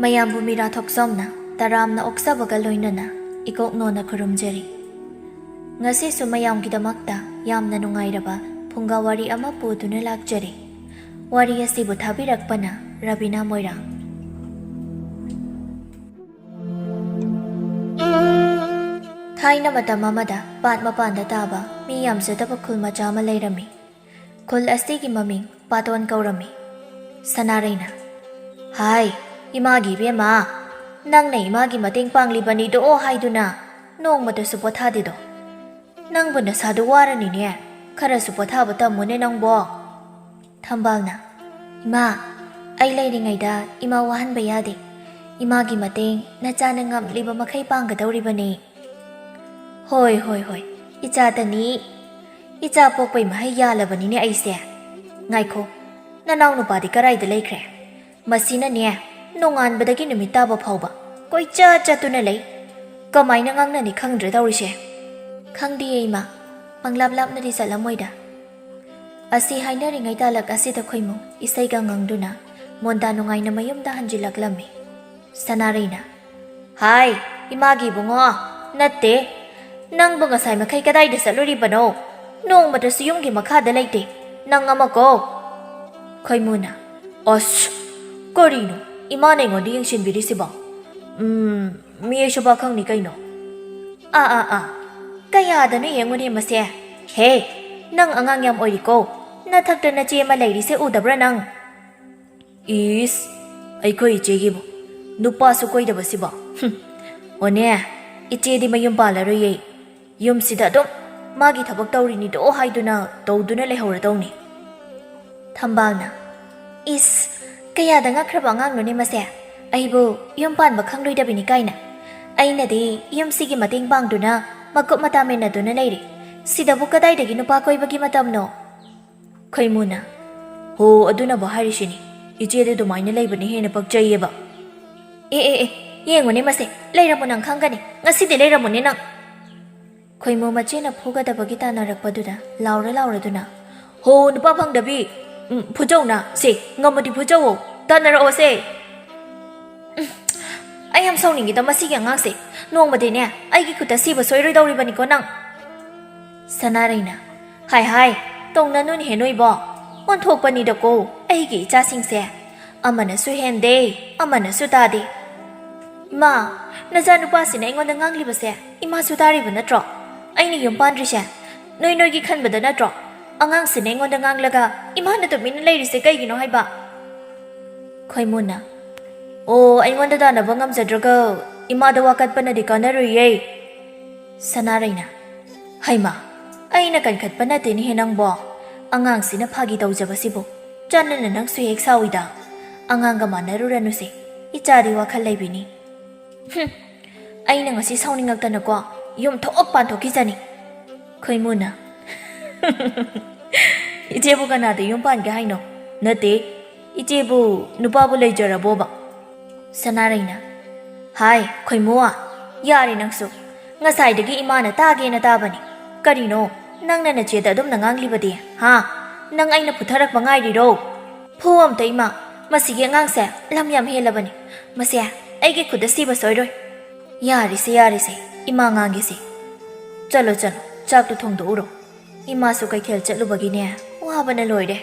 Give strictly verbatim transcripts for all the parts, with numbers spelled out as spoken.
ꯃꯌꯥꯝꯕꯨ ꯃꯤꯔꯥ ꯊꯣꯛꯆꯣꯝꯅ ꯇꯔꯥꯝꯅ ꯑꯣꯛꯆꯕꯒ ꯂꯣꯏꯅꯅ ꯏꯀꯣꯛꯅꯣꯅ ꯈꯨꯔꯨꯝꯖꯔꯤ꯫ ꯉꯁꯤꯁꯨ ꯃꯌꯥꯝꯒꯤꯗꯃꯛꯇ ꯌꯥꯝꯅ ꯅꯨꯡꯉꯥꯏꯔꯕ ꯐꯨꯡꯒꯥ ꯋꯥꯔꯤ ꯑꯃ ꯄꯨꯗꯨꯅ ꯂꯥꯛꯆꯔꯤ꯫ ꯋꯥꯔꯤ ꯑꯁꯤꯕꯨ ꯊꯥꯕꯤꯔꯛꯄꯅ ꯔꯕꯤꯅꯥ ꯃꯣꯏꯔꯥꯡ꯫ ꯊꯥꯏꯅ ꯃꯇꯝ ꯑꯃꯗ ꯄꯥꯠ ꯃꯄꯥꯟꯗ ꯇꯥꯕ ꯃꯤ ꯌꯥꯝꯖꯗꯕ ꯈꯨꯜ ꯃꯆꯥ ꯑꯃ ꯂꯩꯔꯝꯃꯤ꯫ ꯈꯨꯜ ꯑꯁꯤꯒꯤ ꯃꯃꯤꯡ ꯄꯥꯇꯣꯟ ꯀꯧꯔꯝꯃꯤ꯫ ꯁꯅꯥꯔꯩꯅ, "ꯍꯥꯏ, ꯏꯃꯥꯒꯤ ꯏꯕꯦꯝꯃ, ꯅꯪꯅ ꯏꯃꯥꯒꯤ ꯃꯇꯦꯡ ꯄꯥꯡꯂꯤꯕꯅꯤꯗꯣ ꯍꯥꯏꯗꯨꯅ ꯅꯣꯡꯃꯇꯁꯨ ꯄꯣꯊꯥꯗꯦꯗꯣ꯫ ꯅꯪꯕꯨ ꯅꯁꯥꯗꯨ ꯋꯥꯔꯅꯤꯅꯦ, ꯈꯔꯁꯨ ꯄꯣꯊꯥꯕ ꯇꯝꯃꯨꯅꯦ ꯅꯪꯕꯣ꯫" ꯊꯝꯕꯥꯜꯅ, "ꯏꯃꯥ, ꯑꯩ ꯂꯩꯔꯤꯉꯩꯗ ꯏꯃꯥ ꯋꯥꯍꯟꯕ ꯌꯥꯗꯦ꯫ ꯏꯃꯥꯒꯤ ꯃꯇꯦꯡ ꯅꯆꯥꯅ ꯉꯝꯂꯤꯕ ꯃꯈꯩ ꯄꯥꯡꯒꯗꯧꯔꯤꯕꯅꯤ꯫" "ꯍꯣꯏ, ꯍꯣꯏ, ꯍꯣꯏ, ꯏꯆꯥꯇꯅꯤ꯫ ꯏꯆꯥ ꯄꯣꯛꯄꯩ ꯃꯍꯩ ꯌꯥꯜꯂꯕꯅꯤꯅꯦ ꯑꯩꯁꯦ꯫ ꯉꯥꯏꯈꯣ, ꯅꯅꯥꯎ ꯅꯨꯄꯥꯗꯤ ꯀꯔꯥꯏꯗ ꯂꯩꯈ꯭ꯔꯦ? ꯃꯁꯤꯅꯅꯦ, ꯅꯣꯡꯉꯥꯟꯕꯗꯒꯤ ꯅꯨꯃꯤꯠ ꯇꯥꯕ ꯐꯥꯎꯕ ꯀꯣꯏꯆꯠ ꯆꯠꯇꯨꯅ ꯂꯩ꯫ ꯀꯃꯥꯏꯅ ꯉꯥꯡꯅꯅꯤ ꯈꯪꯗ꯭ꯔꯦ ꯇꯧꯔꯤꯁꯦ꯫" "ꯈꯪꯗꯦꯌꯦ ꯏꯃꯥ, ꯄꯪꯂꯥꯞ ꯂꯥꯞꯅꯗꯤ ꯆꯠꯂꯝꯃꯣꯏꯗ꯫" ꯑꯁꯤ ꯍꯥꯏꯅꯔꯤꯉꯩ ꯇꯥꯂꯛ ꯑꯁꯤꯗ ꯈꯣꯏꯃꯨ ꯏꯁꯩꯒ ꯉꯪꯗꯨꯅ ꯃꯣꯟꯗꯥ ꯅꯨꯡꯉꯥꯏꯅ ꯃꯌꯨꯝꯗ ꯍꯟꯖꯤꯜꯂꯛꯂꯝꯃꯤ꯫ ꯁꯅꯥꯔꯩꯅ, "ꯍꯥꯏ, ꯏꯃꯥꯒꯤ ꯏꯕꯨꯡꯉꯣ, ꯅꯠꯇꯦ, ꯅꯪꯕꯨ ꯉꯁꯥꯏ ꯃꯈꯩ ꯀꯗꯥꯏꯗ ꯆꯠꯂꯨꯔꯤꯕꯅꯣ? ꯅꯣꯡꯃꯇꯁꯨ ꯌꯨꯝꯒꯤ ꯃꯈꯥꯗ ꯂꯩꯇꯦ, ꯅꯪ ꯑꯃꯀꯣ꯫" ꯈꯣꯏꯃꯨꯅ, "ꯑꯁ, ꯀꯔꯤꯅꯣ ꯏꯃꯥꯅ ꯑꯩꯉꯣꯟꯗ ꯌꯦꯡꯁꯤꯟꯕꯤꯔꯤꯁꯤꯕꯣ? ꯎꯝ, ꯃꯤ ꯑꯩꯁꯨ ꯄꯥꯈꯪꯅꯤ ꯀꯩꯅꯣ꯫" "ꯑꯥ, ꯑꯥ, ꯑꯥ, ꯀꯌꯥꯗꯅꯣ ꯌꯦꯡꯉꯨꯅꯦ ꯃꯁꯦ꯫ ꯍꯦ, ꯅꯪ ꯑꯉꯥꯡ ꯌꯥꯝ ꯑꯣꯏꯔꯤꯀꯣ, ꯅꯊꯛꯇ ꯅꯆꯦ ꯑꯃ ꯂꯩꯔꯤꯁꯦ ꯎꯗꯕ꯭ꯔꯥ ꯅꯪ?" "ꯏꯁ, ꯑꯩꯈꯣꯏ ꯏꯆꯦꯒꯤꯕꯨ ꯅꯨꯄꯥꯁꯨ ꯀꯣꯏꯗꯕꯁꯤꯕꯣ? ꯍꯨꯝ, ꯑꯣꯅꯦ, ꯏꯆꯦꯗꯤ ꯃꯌꯨꯝ ꯄꯥꯜꯂꯔꯣꯏꯌꯦ꯫ ꯌꯨꯝꯁꯤꯗ ꯑꯗꯨꯝ ꯃꯥꯒꯤ ꯊꯕꯛ ꯇꯧꯔꯤꯅꯤꯗꯣ ꯍꯥꯏꯗꯨꯅ ꯇꯧꯗꯨꯅ ꯂꯩꯍꯧꯔꯗꯧꯅꯤ꯫" ꯊꯝꯕꯥꯜꯅ, "ꯏꯁ, ꯀꯌꯥꯗ ꯉꯛꯈ꯭ꯔꯕ ꯑꯉꯥꯡꯅꯣꯅꯦ ꯃꯁꯦ꯫ ꯑꯩꯕꯨ ꯌꯨꯝ ꯄꯥꯟꯕ ꯈꯪꯂꯣꯏꯗꯕꯤꯅꯤ ꯀꯥꯏꯅ꯫ ꯑꯩꯅꯗꯤ ꯌꯨꯝꯁꯤꯒꯤ ꯃꯇꯦꯡ ꯄꯥꯡꯗꯨꯅ ꯃꯀꯨꯞ ꯃꯇꯥ ꯃꯦꯟꯅꯗꯨꯅ ꯂꯩꯔꯤ꯫ ꯁꯤꯗꯕꯨ ꯀꯗꯥꯏꯗꯒꯤ ꯅꯨꯄꯥ ꯀꯣꯏꯕꯒꯤ ꯃꯇꯝꯅꯣ?" ꯈꯣꯏꯃꯨꯅ, "ꯍꯣ, ꯑꯗꯨꯅꯕꯨ ꯍꯥꯏꯔꯤꯁꯤꯅꯤ, ꯏꯆꯦꯗꯤ ꯑꯗꯨꯃꯥꯏꯅ ꯂꯩꯕꯅ ꯍꯦꯟꯅ ꯄꯛꯆꯩꯌꯦꯕ꯫" "ꯑꯦ, ꯑꯦ, ꯑꯦ, ꯌꯦꯡꯉꯨꯅꯦ ꯃꯁꯦ, ꯂꯩꯔꯝꯃꯨ ꯅꯪ ꯈꯪꯒꯅꯤ, ꯉꯁꯤꯗꯤ ꯂꯩꯔꯝꯃꯨꯅꯦ ꯅꯪ꯫" ꯈꯣꯏꯃꯨ ꯃꯆꯦꯅ ꯐꯨꯒꯗꯕꯒꯤ ꯇꯥꯟꯅꯔꯛꯄꯗꯨꯗ ꯂꯥꯎꯔ ꯂꯥꯎꯔꯗꯨꯅ, "ꯍꯣ, ꯅꯨꯄꯥ ꯐꯪꯗꯕꯤ, ꯎꯝ, ꯐꯨꯖꯧꯅ, ꯁꯦ, ꯉꯝꯃꯗꯤ ꯐꯨꯖꯧꯋꯣ, ꯇꯥꯟꯅꯔꯛꯑꯣꯁꯦ꯫" ꯑꯩ ꯌꯥꯝ ꯁꯥꯎꯅꯤꯡꯉꯤꯗ ꯃꯁꯤꯒꯤ ꯑꯉꯥꯡꯁꯦ꯫ ꯅꯣꯡꯃꯗꯤꯅꯦ ꯑꯩꯒꯤ ꯈꯨꯠꯇ ꯁꯤꯕ ꯁꯣꯏꯔꯣꯏꯗꯧꯔꯤꯕꯅꯤꯀꯣ ꯅꯪ꯫ ꯁꯅꯥꯔꯩꯅ, ꯍꯥꯏ ꯍꯥꯏ, ꯇꯧꯅꯅꯨꯅꯦꯍꯦ ꯅꯣꯏꯕꯣ꯫ ꯑꯣꯟꯊꯣꯛꯄꯅꯤꯗꯀꯣ ꯑꯩꯒꯤ ꯏꯆꯥꯁꯤꯡꯁꯦ꯫ ꯑꯃꯅꯁꯨ ꯍꯦꯟꯗꯦ, ꯑꯃꯅꯁꯨ ꯇꯥꯗꯦ꯫ ꯏꯃꯥ, ꯅꯆꯥꯅꯨꯄꯥꯁꯤꯅ ꯑꯩꯉꯣꯟꯗ ꯉꯥꯡꯂꯤꯕꯁꯦ ꯏꯃꯥꯁꯨ ꯇꯥꯔꯤꯕ ꯅꯠꯇ꯭ꯔꯣ? ꯑꯩꯅ ꯌꯨꯝ ꯄꯥꯟꯗ꯭ꯔꯤꯁꯦ ꯅꯣꯏ ꯅꯣꯏꯒꯤ ꯈꯟꯕꯗ ꯅꯠꯇ꯭ꯔꯣ? ꯑꯉꯥꯡꯁꯤꯅ ꯑꯩꯉꯣꯟꯗ ꯉꯥꯡꯂꯒ ꯏꯃꯥꯅ ꯇꯨꯃꯤꯟꯅ ꯂꯩꯔꯤꯁꯦ ꯀꯩꯒꯤꯅꯣ ꯍꯥꯏꯕ? ꯈꯣꯏꯃꯨꯅ, ꯑꯣ, ꯑꯩꯉꯣꯟꯗ ꯇꯥꯟꯅꯕ ꯉꯝꯖꯗ꯭ꯔꯒ ꯏꯃꯥꯗ ꯋꯥꯀꯠꯄꯅꯗꯤ ꯀꯥꯟꯅꯔꯣꯏꯌꯦ꯫ ꯁꯅꯥꯔꯩꯅ, ꯍꯩꯃꯥ, ꯑꯩꯅ ꯀꯟꯈꯠꯄ ꯅꯠꯇꯦꯅꯦꯍꯦ ꯅꯪꯕꯣ꯫ ꯑꯉꯥꯡꯁꯤꯅ ꯐꯥꯒꯤ ꯇꯧꯖꯕꯁꯤꯕꯨ꯫ ꯆꯥꯟꯅꯅ ꯅꯪꯁꯨ ꯍꯦꯛ ꯁꯥꯎꯏꯗ꯫ ꯑꯉꯥꯡꯒ ꯃꯥꯟꯅꯔꯨꯔꯅꯨꯁꯦ꯫ ꯏꯆꯥꯗꯤ ꯋꯥꯈꯜ ꯂꯩꯕꯤꯅꯤ꯫ ꯍꯨꯝ, ꯑꯩꯅ ꯉꯁꯤ ꯁꯥꯎꯅꯤꯡꯉꯛꯇꯅꯀꯣ ꯌꯨꯝ ꯊꯣꯛ ꯄꯥꯟꯊꯣꯛꯈꯤꯖꯅꯤ꯫ ꯈꯣꯏꯃꯨꯅ, ꯏꯆꯦꯕꯨ ꯀꯅꯥꯗ ꯌꯨꯝ ꯄꯥꯟꯒꯦ ꯍꯥꯏꯅꯣ? ꯅꯠꯇꯦ, ꯏꯆꯦꯕꯨ ꯅꯨꯄꯥꯕꯨ ꯂꯩꯖꯔꯕꯣꯕ? ꯁꯅꯥꯔꯩꯅ, ꯍꯥꯏ, ꯈꯣꯏꯃꯨ, ꯌꯥꯔꯦ ꯅꯪꯁꯨ꯫ ꯉꯁꯥꯏꯗꯒꯤ ꯏꯃꯥꯅ ꯇꯥꯒꯦꯅ ꯇꯥꯕꯅꯤ꯫ ꯀꯔꯤꯅꯣ ꯅꯪꯅ ꯅꯆꯦꯗ ꯑꯗꯨꯝꯅ ꯉꯥꯡꯂꯤꯕꯗꯤ, ꯍꯥ? ꯅꯪ ꯑꯩꯅ ꯐꯨꯊꯔꯛꯄ ꯉꯥꯏꯔꯤꯔꯣ? ꯐꯨ ꯑꯝꯇ ꯏꯃꯥ, ꯃꯁꯤꯒꯤ ꯑꯉꯥꯡꯁꯦ ꯂꯝ ꯌꯥꯝ ꯍꯦꯜꯂꯕꯅꯤ꯫ ꯃꯁꯦ ꯑꯩꯒꯤ ꯈꯨꯠꯇ ꯁꯤꯕ ꯁꯣꯏꯔꯣꯏ꯫ ꯌꯥꯔꯦꯁꯦ, ꯌꯥꯔꯦꯁꯦ, ꯏꯃꯥ ꯉꯥꯡꯒꯦꯁꯦ꯫ ꯆꯠꯂꯣ, ꯆꯠꯂꯣ, ꯆꯥꯛꯇꯣ ꯊꯣꯡꯗꯣꯛꯎꯔꯣ꯫ ꯏꯃꯥꯁꯨ ꯀꯩꯊꯦꯜ ꯆꯠꯂꯨꯕꯒꯤꯅꯦ ꯋꯥꯕꯅ ꯂꯣꯏꯔꯦ꯫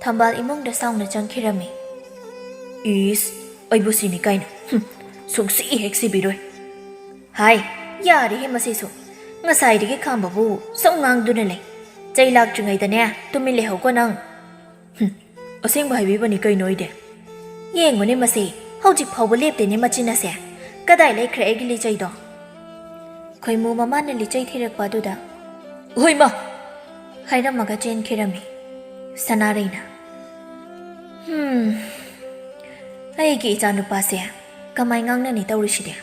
ꯊꯝꯕꯥꯜ ꯏꯃꯨꯡꯗ ꯁꯥꯎꯅ ꯆꯪꯈꯤꯔꯝꯃꯤ꯫ ꯏꯁ, ꯑꯩꯕꯨ ꯁꯤꯅꯤ ꯀꯥꯏꯅ꯫ ꯍꯨꯝ, ꯁꯨꯡꯁꯤ ꯍꯦꯛ ꯁꯤꯕꯤꯔꯣꯏ꯫ ꯍꯥꯏ, ꯌꯥꯔꯦꯍꯦ ꯃꯁꯤꯁꯨ꯫ ꯉꯁꯥꯏꯗꯒꯤ ꯈꯥꯝꯕꯕꯨ ꯁꯨꯝ ꯉꯥꯡꯗꯨꯅ ꯂꯩ꯫ ꯆꯩ ꯂꯥꯛꯇ꯭ꯔꯤꯉꯩꯗꯅꯦ ꯇꯨꯃꯤꯟ ꯂꯩꯍꯧꯀꯣ ꯅꯪ꯫ ꯍꯨꯝ, ꯑꯁꯦꯡꯕ ꯍꯥꯏꯕꯤꯕꯅꯤ ꯀꯩꯅꯣ ꯑꯩꯗꯤ꯫ ꯌꯦꯡꯉꯨꯅꯦ ꯃꯁꯤ, ꯍꯧꯖꯤꯛ ꯐꯥꯎꯕ ꯂꯦꯞꯇꯦꯅꯦ ꯃꯆꯤꯟ ꯑꯁꯦ꯫ ꯀꯗꯥꯏ ꯂꯩꯈ꯭ꯔꯦ ꯑꯩꯒꯤ ꯂꯤꯆꯩꯗꯣ? ꯈꯣꯏꯃꯨ ꯃꯃꯥꯅ ꯂꯤꯆꯩ ꯊꯤꯔꯛꯄ ꯑꯗꯨꯗ, "ꯍꯣꯏ ꯃꯥ!" ꯍꯥꯏꯔꯝꯃꯒ ꯆꯦꯟꯈꯤꯔꯝꯃꯤ꯫ ꯁꯅꯥꯔꯩꯅ, "ꯍꯨꯝ, ꯑꯩꯒꯤ ꯏꯆꯥꯅꯨꯄꯥꯁꯦ ꯀꯃꯥꯏ ꯉꯥꯡꯅꯅꯤ ꯇꯧꯔꯤꯁꯤꯗꯤ?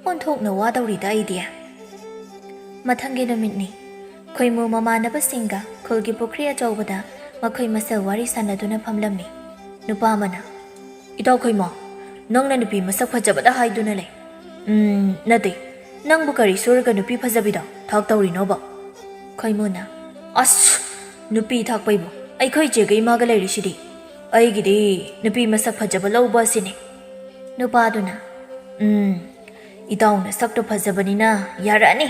ꯑꯣꯟꯊꯣꯛꯅ ꯋꯥꯗꯧꯔꯤꯗ ꯑꯩꯗꯤ꯫" ꯃꯊꯪꯒꯤ ꯅꯨꯃꯤꯠꯅꯤ꯫ ꯈꯣꯏꯃꯨ ꯃꯃꯥꯟꯅꯕꯁꯤꯡꯒ ꯈꯨꯜꯒꯤ ꯄꯨꯈ꯭ꯔꯤ ꯑꯆꯧꯕꯗ ꯃꯈꯣꯏ ꯃꯁꯦꯜ ꯋꯥꯔꯤ ꯁꯥꯟꯅꯗꯨꯅ ꯐꯝꯂꯝꯃꯤ꯫ ꯅꯨꯄꯥ ꯑꯃꯅ, "ꯏꯇꯥꯎ ꯈꯣꯏꯃꯣ, ꯅꯪꯅ ꯅꯨꯄꯤ ꯃꯁꯛ ꯐꯖꯕꯗ ꯍꯥꯏꯗꯨꯅ ꯂꯩ꯫ ꯎꯝ, ꯅꯠꯇꯦ, ꯅꯪꯕꯨ ꯀꯔꯤ ꯁꯨꯔꯒ ꯅꯨꯄꯤ ꯐꯖꯕꯤꯗꯣ ꯊꯥꯛ ꯇꯧꯔꯤꯅꯣꯕ?" ꯈꯣꯏꯃꯨꯅ, "ꯑꯁ, ꯅꯨꯄꯤ ꯊꯥꯛꯄꯩꯕꯨ ꯑꯩꯈꯣꯏ ꯆꯦꯒ ꯏꯃꯥꯒ ꯂꯩꯔꯤꯁꯤꯗꯤ꯫ ꯑꯩꯒꯤꯗꯤ ꯅꯨꯄꯤ ꯃꯁꯛ ꯐꯖꯕ ꯂꯧꯕ ꯑꯁꯤꯅꯤ꯫" ꯅꯨꯄꯥꯗꯨꯅ, ꯎꯝ, ꯏꯇꯥꯎꯅ ꯁꯛꯇꯣ ꯐꯖꯕꯅꯤꯅ ꯌꯥꯔꯛꯑꯅꯤ꯫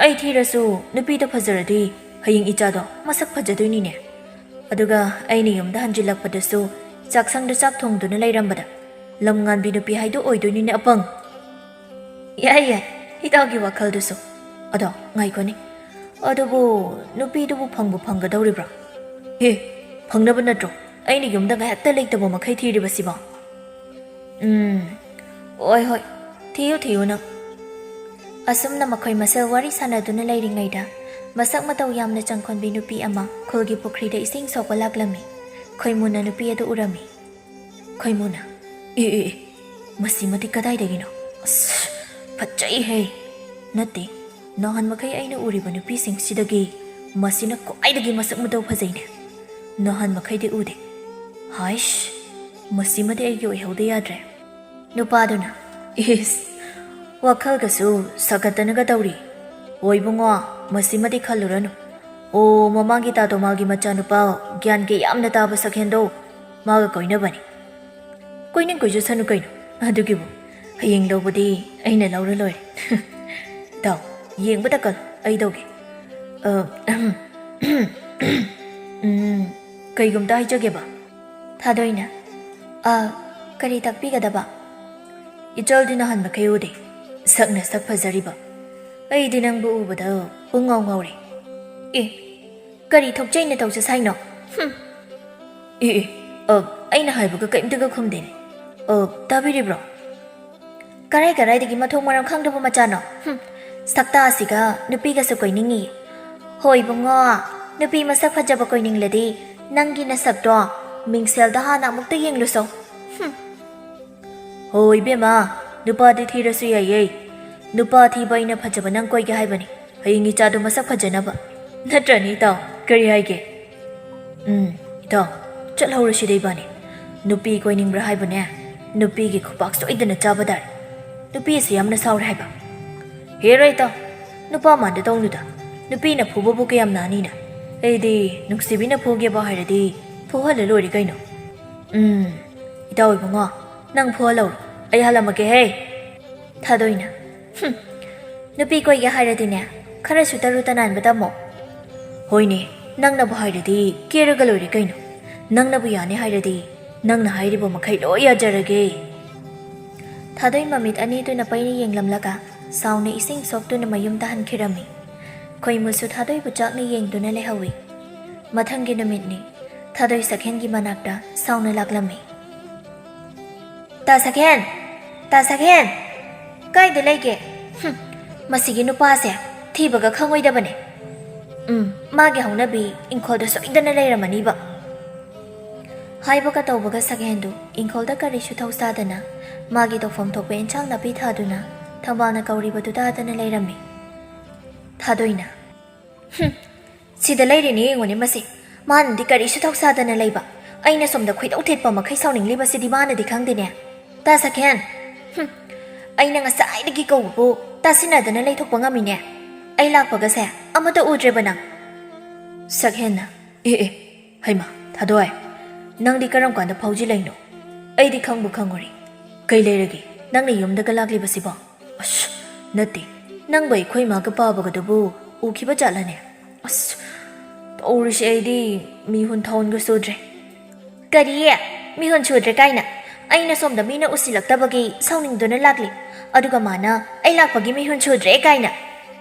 ꯑꯩ ꯊꯤꯔꯁꯨ ꯅꯨꯄꯤꯗꯣ ꯐꯖꯔꯗꯤ ꯍꯌꯦꯡ ꯏꯆꯥꯗꯣ ꯃꯁꯛ ꯐꯖꯗꯣꯏꯅꯤꯅꯦ꯫ ꯑꯗꯨꯒ ꯑꯩꯅ ꯌꯨꯝꯗ ꯍꯟꯖꯤꯜꯂꯛꯄꯗꯁꯨ ꯆꯥꯛꯁꯪꯗ ꯆꯥꯛ ꯊꯣꯡꯗꯨꯅ ꯂꯩꯔꯝꯕꯗ ꯂꯝ ꯉꯥꯟꯕꯤ ꯅꯨꯄꯤ ꯍꯥꯏꯗꯣ ꯑꯣꯏꯗꯣꯏꯅꯤꯅꯦ ꯑꯄꯪ꯫ ꯌꯥꯏ ꯌꯥꯏ, ꯏꯇꯥꯎꯒꯤ ꯋꯥꯈꯜꯗꯨꯁꯨ꯫ ꯑꯗꯣ ꯉꯥꯏꯈꯣꯅꯦ, ꯑꯗꯨꯕꯨ ꯅꯨꯄꯤꯗꯨꯕꯨ ꯐꯪꯕꯨ ꯐꯪꯒꯗꯧꯔꯤꯕ꯭ꯔꯣ? ꯑꯦ, ꯐꯪꯅꯕ ꯅꯠꯇ꯭ꯔꯣ ꯑꯩꯅ ꯌꯨꯝꯗ ꯉꯥꯏꯍꯥꯛꯇ ꯂꯩꯇꯕ ꯃꯈꯩ ꯊꯤꯔꯤꯕꯁꯤꯕꯣ? ꯎꯝ, ꯍꯣꯏ ꯍꯣꯏ, ꯊꯤꯌꯨ ꯊꯤꯌꯨ ꯅꯪ꯫ ꯑꯁꯨꯝꯅ ꯃꯈꯣꯏ ꯃꯁꯦꯜ ꯋꯥꯔꯤ ꯁꯥꯟꯅꯗꯨꯅ ꯂꯩꯔꯤꯉꯩꯗ ꯃꯁꯛ ꯃꯇꯧ ꯌꯥꯝꯅ ꯆꯪꯈꯣꯟꯕꯤ ꯅꯨꯄꯤ ꯑꯃ ꯈꯨꯜꯒꯤ ꯄꯨꯈ꯭ꯔꯤꯗ ꯏꯁꯤꯡ ꯁꯣꯛꯄ ꯂꯥꯛꯂꯝꯃꯤ꯫ ꯈꯣꯏꯃꯨꯅ ꯅꯨꯄꯤ ꯑꯗꯨ ꯎꯔꯝꯃꯤ꯫ ꯈꯣꯏꯃꯨꯅ, "ꯑꯦ ꯑꯦ ꯑꯦ, ꯃꯁꯤꯃꯗꯤ ꯀꯗꯥꯏꯗꯒꯤꯅꯣ? ꯑꯁ, ꯐꯠꯖꯩꯍꯦ! ꯅꯠꯇꯦ, ꯅꯍꯥꯟ ꯃꯈꯩ ꯑꯩꯅ ꯎꯔꯤꯕ ꯅꯨꯄꯤꯁꯤꯡꯁꯤꯗꯒꯤ ꯃꯁꯤꯅ ꯈ꯭ꯋꯥꯏꯗꯒꯤ ꯃꯁꯛ ꯃꯇꯧ ꯐꯖꯩꯅꯦ꯫ ꯅꯍꯥꯟ ꯃꯈꯩꯗꯤ ꯎꯗꯦ꯫ ꯍꯥꯏꯁ, ꯃꯁꯤꯃꯗꯤ ꯑꯩꯒꯤ ꯑꯣꯏꯍꯧꯗ ꯌꯥꯗ꯭ꯔꯦ"꯫ ꯅꯨꯄꯥꯗꯨꯅ, "ꯏꯁ, ꯋꯥꯈꯜꯒꯁꯨ ꯁꯥꯒꯠꯇꯅꯒ ꯇꯧꯔꯤ꯫ ꯑꯣ ꯏꯕꯨꯡꯉꯣ, ꯃꯁꯤꯃꯗꯤ ꯈꯜꯂꯨꯔꯅꯨ꯫ ꯑꯣ, ꯃꯃꯥꯡꯒꯤ ꯇꯥ ꯇꯣꯃꯥꯜꯒꯤ ꯃꯆꯥꯅꯨꯄꯥ ꯒ꯭ꯌꯥꯟ ꯀꯌꯥꯝꯅ ꯇꯥꯕ ꯁꯛꯍꯦꯟꯗꯣ ꯃꯥꯒ ꯀꯣꯏꯅꯕꯅꯤ꯫ ꯀꯣꯏꯅꯤꯡ ꯀꯣꯏꯖꯁꯅꯨ ꯀꯩꯅꯣ, ꯑꯗꯨꯒꯤꯕꯨ ꯍꯌꯦꯡ ꯂꯧꯕꯗꯤ ꯑꯩꯅ ꯂꯧꯔ ꯂꯣꯏꯔꯦ"꯫ ꯏꯇꯥꯎ, ꯌꯦꯡꯕꯗ ꯀꯜ, ꯑꯩ ꯇꯧꯒꯦ꯫ ꯑ, ꯎꯝ, ꯀꯩꯒꯨꯝꯇ ꯍꯥꯏꯖꯒꯦꯕ꯫ ꯊꯥꯗꯣꯏꯅ, "ꯑ, ꯀꯔꯤ ꯇꯥꯛꯄꯤꯒꯗꯕ?" "ꯏꯆꯜꯗꯤ ꯅꯍꯥꯟ ꯃꯈꯩ ꯎꯗꯦ, ꯁꯛꯅ ꯁꯛ ꯐꯖꯔꯤꯕ꯫ ꯑꯩꯗꯤ ꯅꯪꯕꯨ ꯎꯕꯗ ꯄꯨꯡꯉꯥꯎ ꯉꯥꯎꯔꯦ"꯫ "ꯑꯦ, ꯀꯔꯤ ꯊꯣꯛꯆꯩꯅ ꯇꯧꯖꯁ ꯍꯥꯏꯅꯣ? ꯍꯨꯝ"꯫ "ꯑꯦ, ꯑꯦ, ꯑ, ꯑꯩꯅ ꯍꯥꯏꯕꯒ ꯀꯔꯤꯝꯇꯒ ꯈꯨꯝꯗꯦꯅꯦ꯫ ꯑ, ꯇꯥꯕꯤꯔꯤꯕ꯭ꯔꯣ?" "ꯀꯔꯥꯏ ꯀꯔꯥꯏꯗꯒꯤ ꯃꯊꯣꯡ ꯃꯔꯝ ꯈꯪꯗꯕ ꯃꯆꯥꯅꯣ? ꯍꯨꯝ, ꯁꯛꯇꯥ ꯑꯁꯤꯒ ꯅꯨꯄꯤꯒꯁꯨ ꯀꯣꯏꯅꯤꯡꯉꯤ꯫ ꯍꯣꯏ ꯏꯕꯨꯡꯉꯣ, ꯅꯨꯄꯤ ꯃꯁꯛ ꯐꯖꯕ ꯀꯣꯏꯅꯤꯡꯂꯗꯤ ꯅꯪꯒꯤ ꯅꯁꯛꯇꯣ ꯃꯤꯡꯁꯦꯜꯗ ꯍꯥꯟꯅ ꯑꯃꯨꯛꯇ ꯌꯦꯡꯂꯨꯁꯣ꯫ ꯍꯨꯝ"꯫ "ꯍꯣ ꯏꯕꯦꯝꯃ, ꯅꯨꯄꯥꯗꯤ ꯊꯤꯔꯁꯨ ꯌꯥꯏꯌꯦ꯫ ꯅꯨꯄꯥ ꯊꯤꯕ ꯑꯩꯅ ꯐꯖꯕ ꯅꯪ ꯀꯣꯏꯒꯦ ꯍꯥꯏꯕꯅꯤ, ꯍꯌꯦꯡ ꯏꯆꯥꯗꯣ ꯃꯁꯛ ꯐꯖꯅꯕ꯫ ꯅꯠꯇ꯭ꯔꯅꯦ ꯏꯇꯥꯎ? ꯀꯔꯤ ꯍꯥꯏꯒꯦ?" "ꯎꯝ, ꯏꯇꯥꯎ, ꯆꯠꯍꯧꯔꯁꯤꯗ ꯏꯕꯥꯅꯤ꯫ ꯅꯨꯄꯤ ꯀꯣꯏꯅꯤꯡꯕ꯭ꯔꯥ ꯍꯥꯏꯕꯅꯦ? ꯅꯨꯄꯤꯒꯤ ꯈꯨꯄꯥꯛ ꯁꯣꯏꯗꯅ ꯆꯥꯕ ꯇꯥꯔꯦ꯫ ꯅꯨꯄꯤꯁꯤ ꯌꯥꯝꯅ ꯁꯥꯎꯔꯦ ꯍꯥꯏꯕ"꯫ "ꯍꯦꯔꯣ ꯏꯇꯥꯎ, ꯅꯨꯄꯥ ꯃꯥꯟꯗ ꯇꯧꯅꯨꯗ꯫ ꯅꯨꯄꯤꯅ ꯐꯨꯕꯕꯨ ꯀꯌꯥꯝ ꯅꯥꯅꯤꯅ? ꯑꯩꯗꯤ ꯅꯨꯡꯁꯤꯕꯤꯅ ꯐꯨꯒꯦꯕ ꯍꯥꯏꯔꯗꯤ ꯐꯨꯍꯜꯂ ꯂꯣꯏꯔꯦ ꯀꯩꯅꯣ"꯫ "ꯎꯝ, ꯏꯇꯥꯎ ꯏꯕꯨꯡꯉꯣ, ꯅꯪ ꯐꯨꯍꯜꯍꯧꯔꯣ꯫ ꯑꯩ ꯍꯜꯂꯝꯃꯒꯦꯍꯦ꯫ ꯊꯥꯗꯣꯏꯅ, "ꯍꯨꯝ, ꯅꯨꯄꯤ ꯀꯣꯏꯒꯦ ꯍꯥꯏꯔꯗꯤꯅꯦ, ꯈꯔꯁꯨ ꯇꯔꯨ ꯇꯅꯥꯟꯕ ꯇꯝꯃꯣ꯫" "ꯍꯣꯏꯅꯦ, ꯅꯪꯅꯕꯨ ꯍꯥꯏꯔꯗꯤ ꯀꯦꯔꯒ ꯂꯣꯏꯔꯦ ꯀꯩꯅꯣ꯫ ꯅꯪꯅꯕꯨ ꯌꯥꯅꯤ ꯍꯥꯏꯔꯗꯤ ꯅꯪꯅ ꯍꯥꯏꯔꯤꯕ ꯃꯈꯩ ꯂꯣꯏ ꯌꯥꯖꯔꯒꯦ꯫" ꯊꯥꯗꯣꯏ ꯃꯃꯤꯠ ꯑꯅꯤꯗꯨꯅ ꯄꯩꯅ ꯌꯦꯡꯂꯝꯂꯒ ꯁꯥꯎꯅ ꯏꯁꯤꯡ ꯁꯣꯛꯇꯨꯅ ꯃꯌꯨꯝꯗ ꯍꯟꯈꯤꯔꯝꯃꯤ꯫ ꯈꯣꯏꯃꯨꯁꯨ ꯊꯥꯗꯣꯏꯕꯨ ꯆꯥꯛꯅ ꯌꯦꯡꯗꯨꯅ ꯂꯩꯍꯧꯏ꯫ ꯃꯊꯪꯒꯤ ꯅꯨꯃꯤꯠꯅꯤ꯫ ꯊꯥꯗꯣꯏ ꯁꯛꯍꯦꯟꯒꯤ ꯃꯅꯥꯛꯇ ꯁꯥꯎꯅ ꯂꯥꯛꯂꯝꯃꯤ꯫ "ꯇꯥ ꯁꯛꯍꯦꯟ! ꯇꯥ ꯁꯛꯍꯦꯟ! ꯀꯥꯏꯗ ꯂꯩꯒꯦ? ꯍꯨꯝ, ꯃꯁꯤꯒꯤ ꯅꯨꯄꯥꯁꯦ ꯊꯤꯕꯒ ꯈꯪꯉꯣꯏꯗꯕꯅꯦ꯫ ꯎꯝ, ꯃꯥꯒꯤ ꯍꯧꯅꯕꯤ ꯏꯪꯈꯣꯜꯗ ꯁꯣꯏꯗꯅ ꯂꯩꯔꯝꯃꯅꯤꯕ꯫" ꯍꯥꯏꯕꯒ ꯇꯧꯕꯒ ꯁꯛꯍꯦꯟꯗꯨ ꯏꯪꯈꯣꯜꯗ ꯀꯔꯤꯁꯨ ꯊꯧꯁꯥꯗꯅ ꯃꯥꯒꯤ ꯇꯧꯐꯝ ꯊꯣꯛꯄ ꯏꯟꯁꯥꯡ ꯅꯥꯄꯤ ꯊꯥꯗꯨꯅ ꯊꯝꯕꯥꯜꯅ ꯀꯧꯔꯤꯕꯗꯨ ꯇꯥꯗꯅ ꯂꯩꯔꯝꯃꯤ꯫ ꯊꯥꯗꯣꯏꯅ, "ꯍꯨꯝ, ꯁꯤꯗ ꯂꯩꯔꯤꯅꯦ ꯌꯦꯡꯉꯨꯅꯦ ꯃꯁꯤ꯫ ꯃꯥꯅꯗꯤ ꯀꯔꯤꯁꯨ ꯊꯧꯁꯥꯗꯅ ꯂꯩꯕ꯫ ꯑꯩꯅ ꯁꯣꯝꯗ ꯈꯣꯏꯗꯧ ꯊꯤꯠꯄ ꯃꯈꯩ ꯁꯥꯎꯅꯤꯡꯂꯤꯕꯁꯤꯗꯤ ꯃꯥꯅꯗꯤ ꯈꯪꯗꯦꯅꯦ꯫ ꯇꯥ ꯁꯛꯍꯦꯟ! ꯍꯨꯝ, ꯑꯩꯅ ꯉꯁꯥꯏꯗꯒꯤ ꯀꯧꯕꯕꯨ ꯇꯥꯁꯤꯟꯅꯗꯅ ꯂꯩꯊꯣꯛꯄ ꯉꯝꯃꯤꯅꯦ꯫ ꯑꯩ ꯂꯥꯛꯄꯒꯁꯦ ꯑꯃꯠꯇ ꯎꯗ꯭ꯔꯦꯕ ꯅꯪ?" ꯁꯛꯍꯦꯟꯅ, "ꯑꯦ ꯑꯦ, ꯍꯩꯃꯥ, ꯊꯥꯗꯣꯏ, ꯅꯪꯗꯤ ꯀꯔꯝ ꯀꯥꯟꯗ ꯐꯥꯎꯖꯤꯜꯂꯛꯏꯅꯣ? ꯑꯩꯗꯤ ꯈꯪꯕꯨ ꯈꯪꯉꯨꯔꯦ꯫ ꯀꯩ ꯂꯩꯔꯒꯦ, ꯅꯪꯅ ꯌꯨꯝꯗꯒ ꯂꯥꯛꯂꯤꯕꯁꯤꯕꯣ?" "ꯑꯁ, ꯅꯠꯇꯦ, ꯅꯪꯕꯨ ꯑꯩꯈꯣꯏ ꯏꯃꯥꯒ ꯄꯥꯕꯒꯗꯨꯕꯨ ꯎꯈꯤꯕ ꯖꯥꯠꯂꯅꯦ? ꯑꯁ, ꯇꯧꯔꯤꯁꯦ, ꯑꯩꯗꯤ ꯃꯤꯍꯨꯟ ꯊꯥꯍꯨꯟꯒ ꯁꯨꯗ꯭ꯔꯦ꯫" "ꯀꯔꯤ? ꯃꯤꯍꯨꯟ ꯁꯨꯗ꯭ꯔꯦ ꯀꯥꯏꯅ? ꯑꯩꯅ ꯁꯣꯝꯗ ꯃꯤꯅ ꯎꯁꯤꯜꯂꯛꯇꯕꯒꯤ ꯁꯥꯎꯅꯤꯡꯗꯨꯅ ꯂꯥꯛꯂꯤ, ꯑꯗꯨꯒ ꯃꯥꯅ ꯑꯩ ꯂꯥꯛꯄꯒꯤ ꯃꯤꯍꯨꯟ ꯁꯨꯗ꯭ꯔꯦ ꯀꯥꯏꯅ?"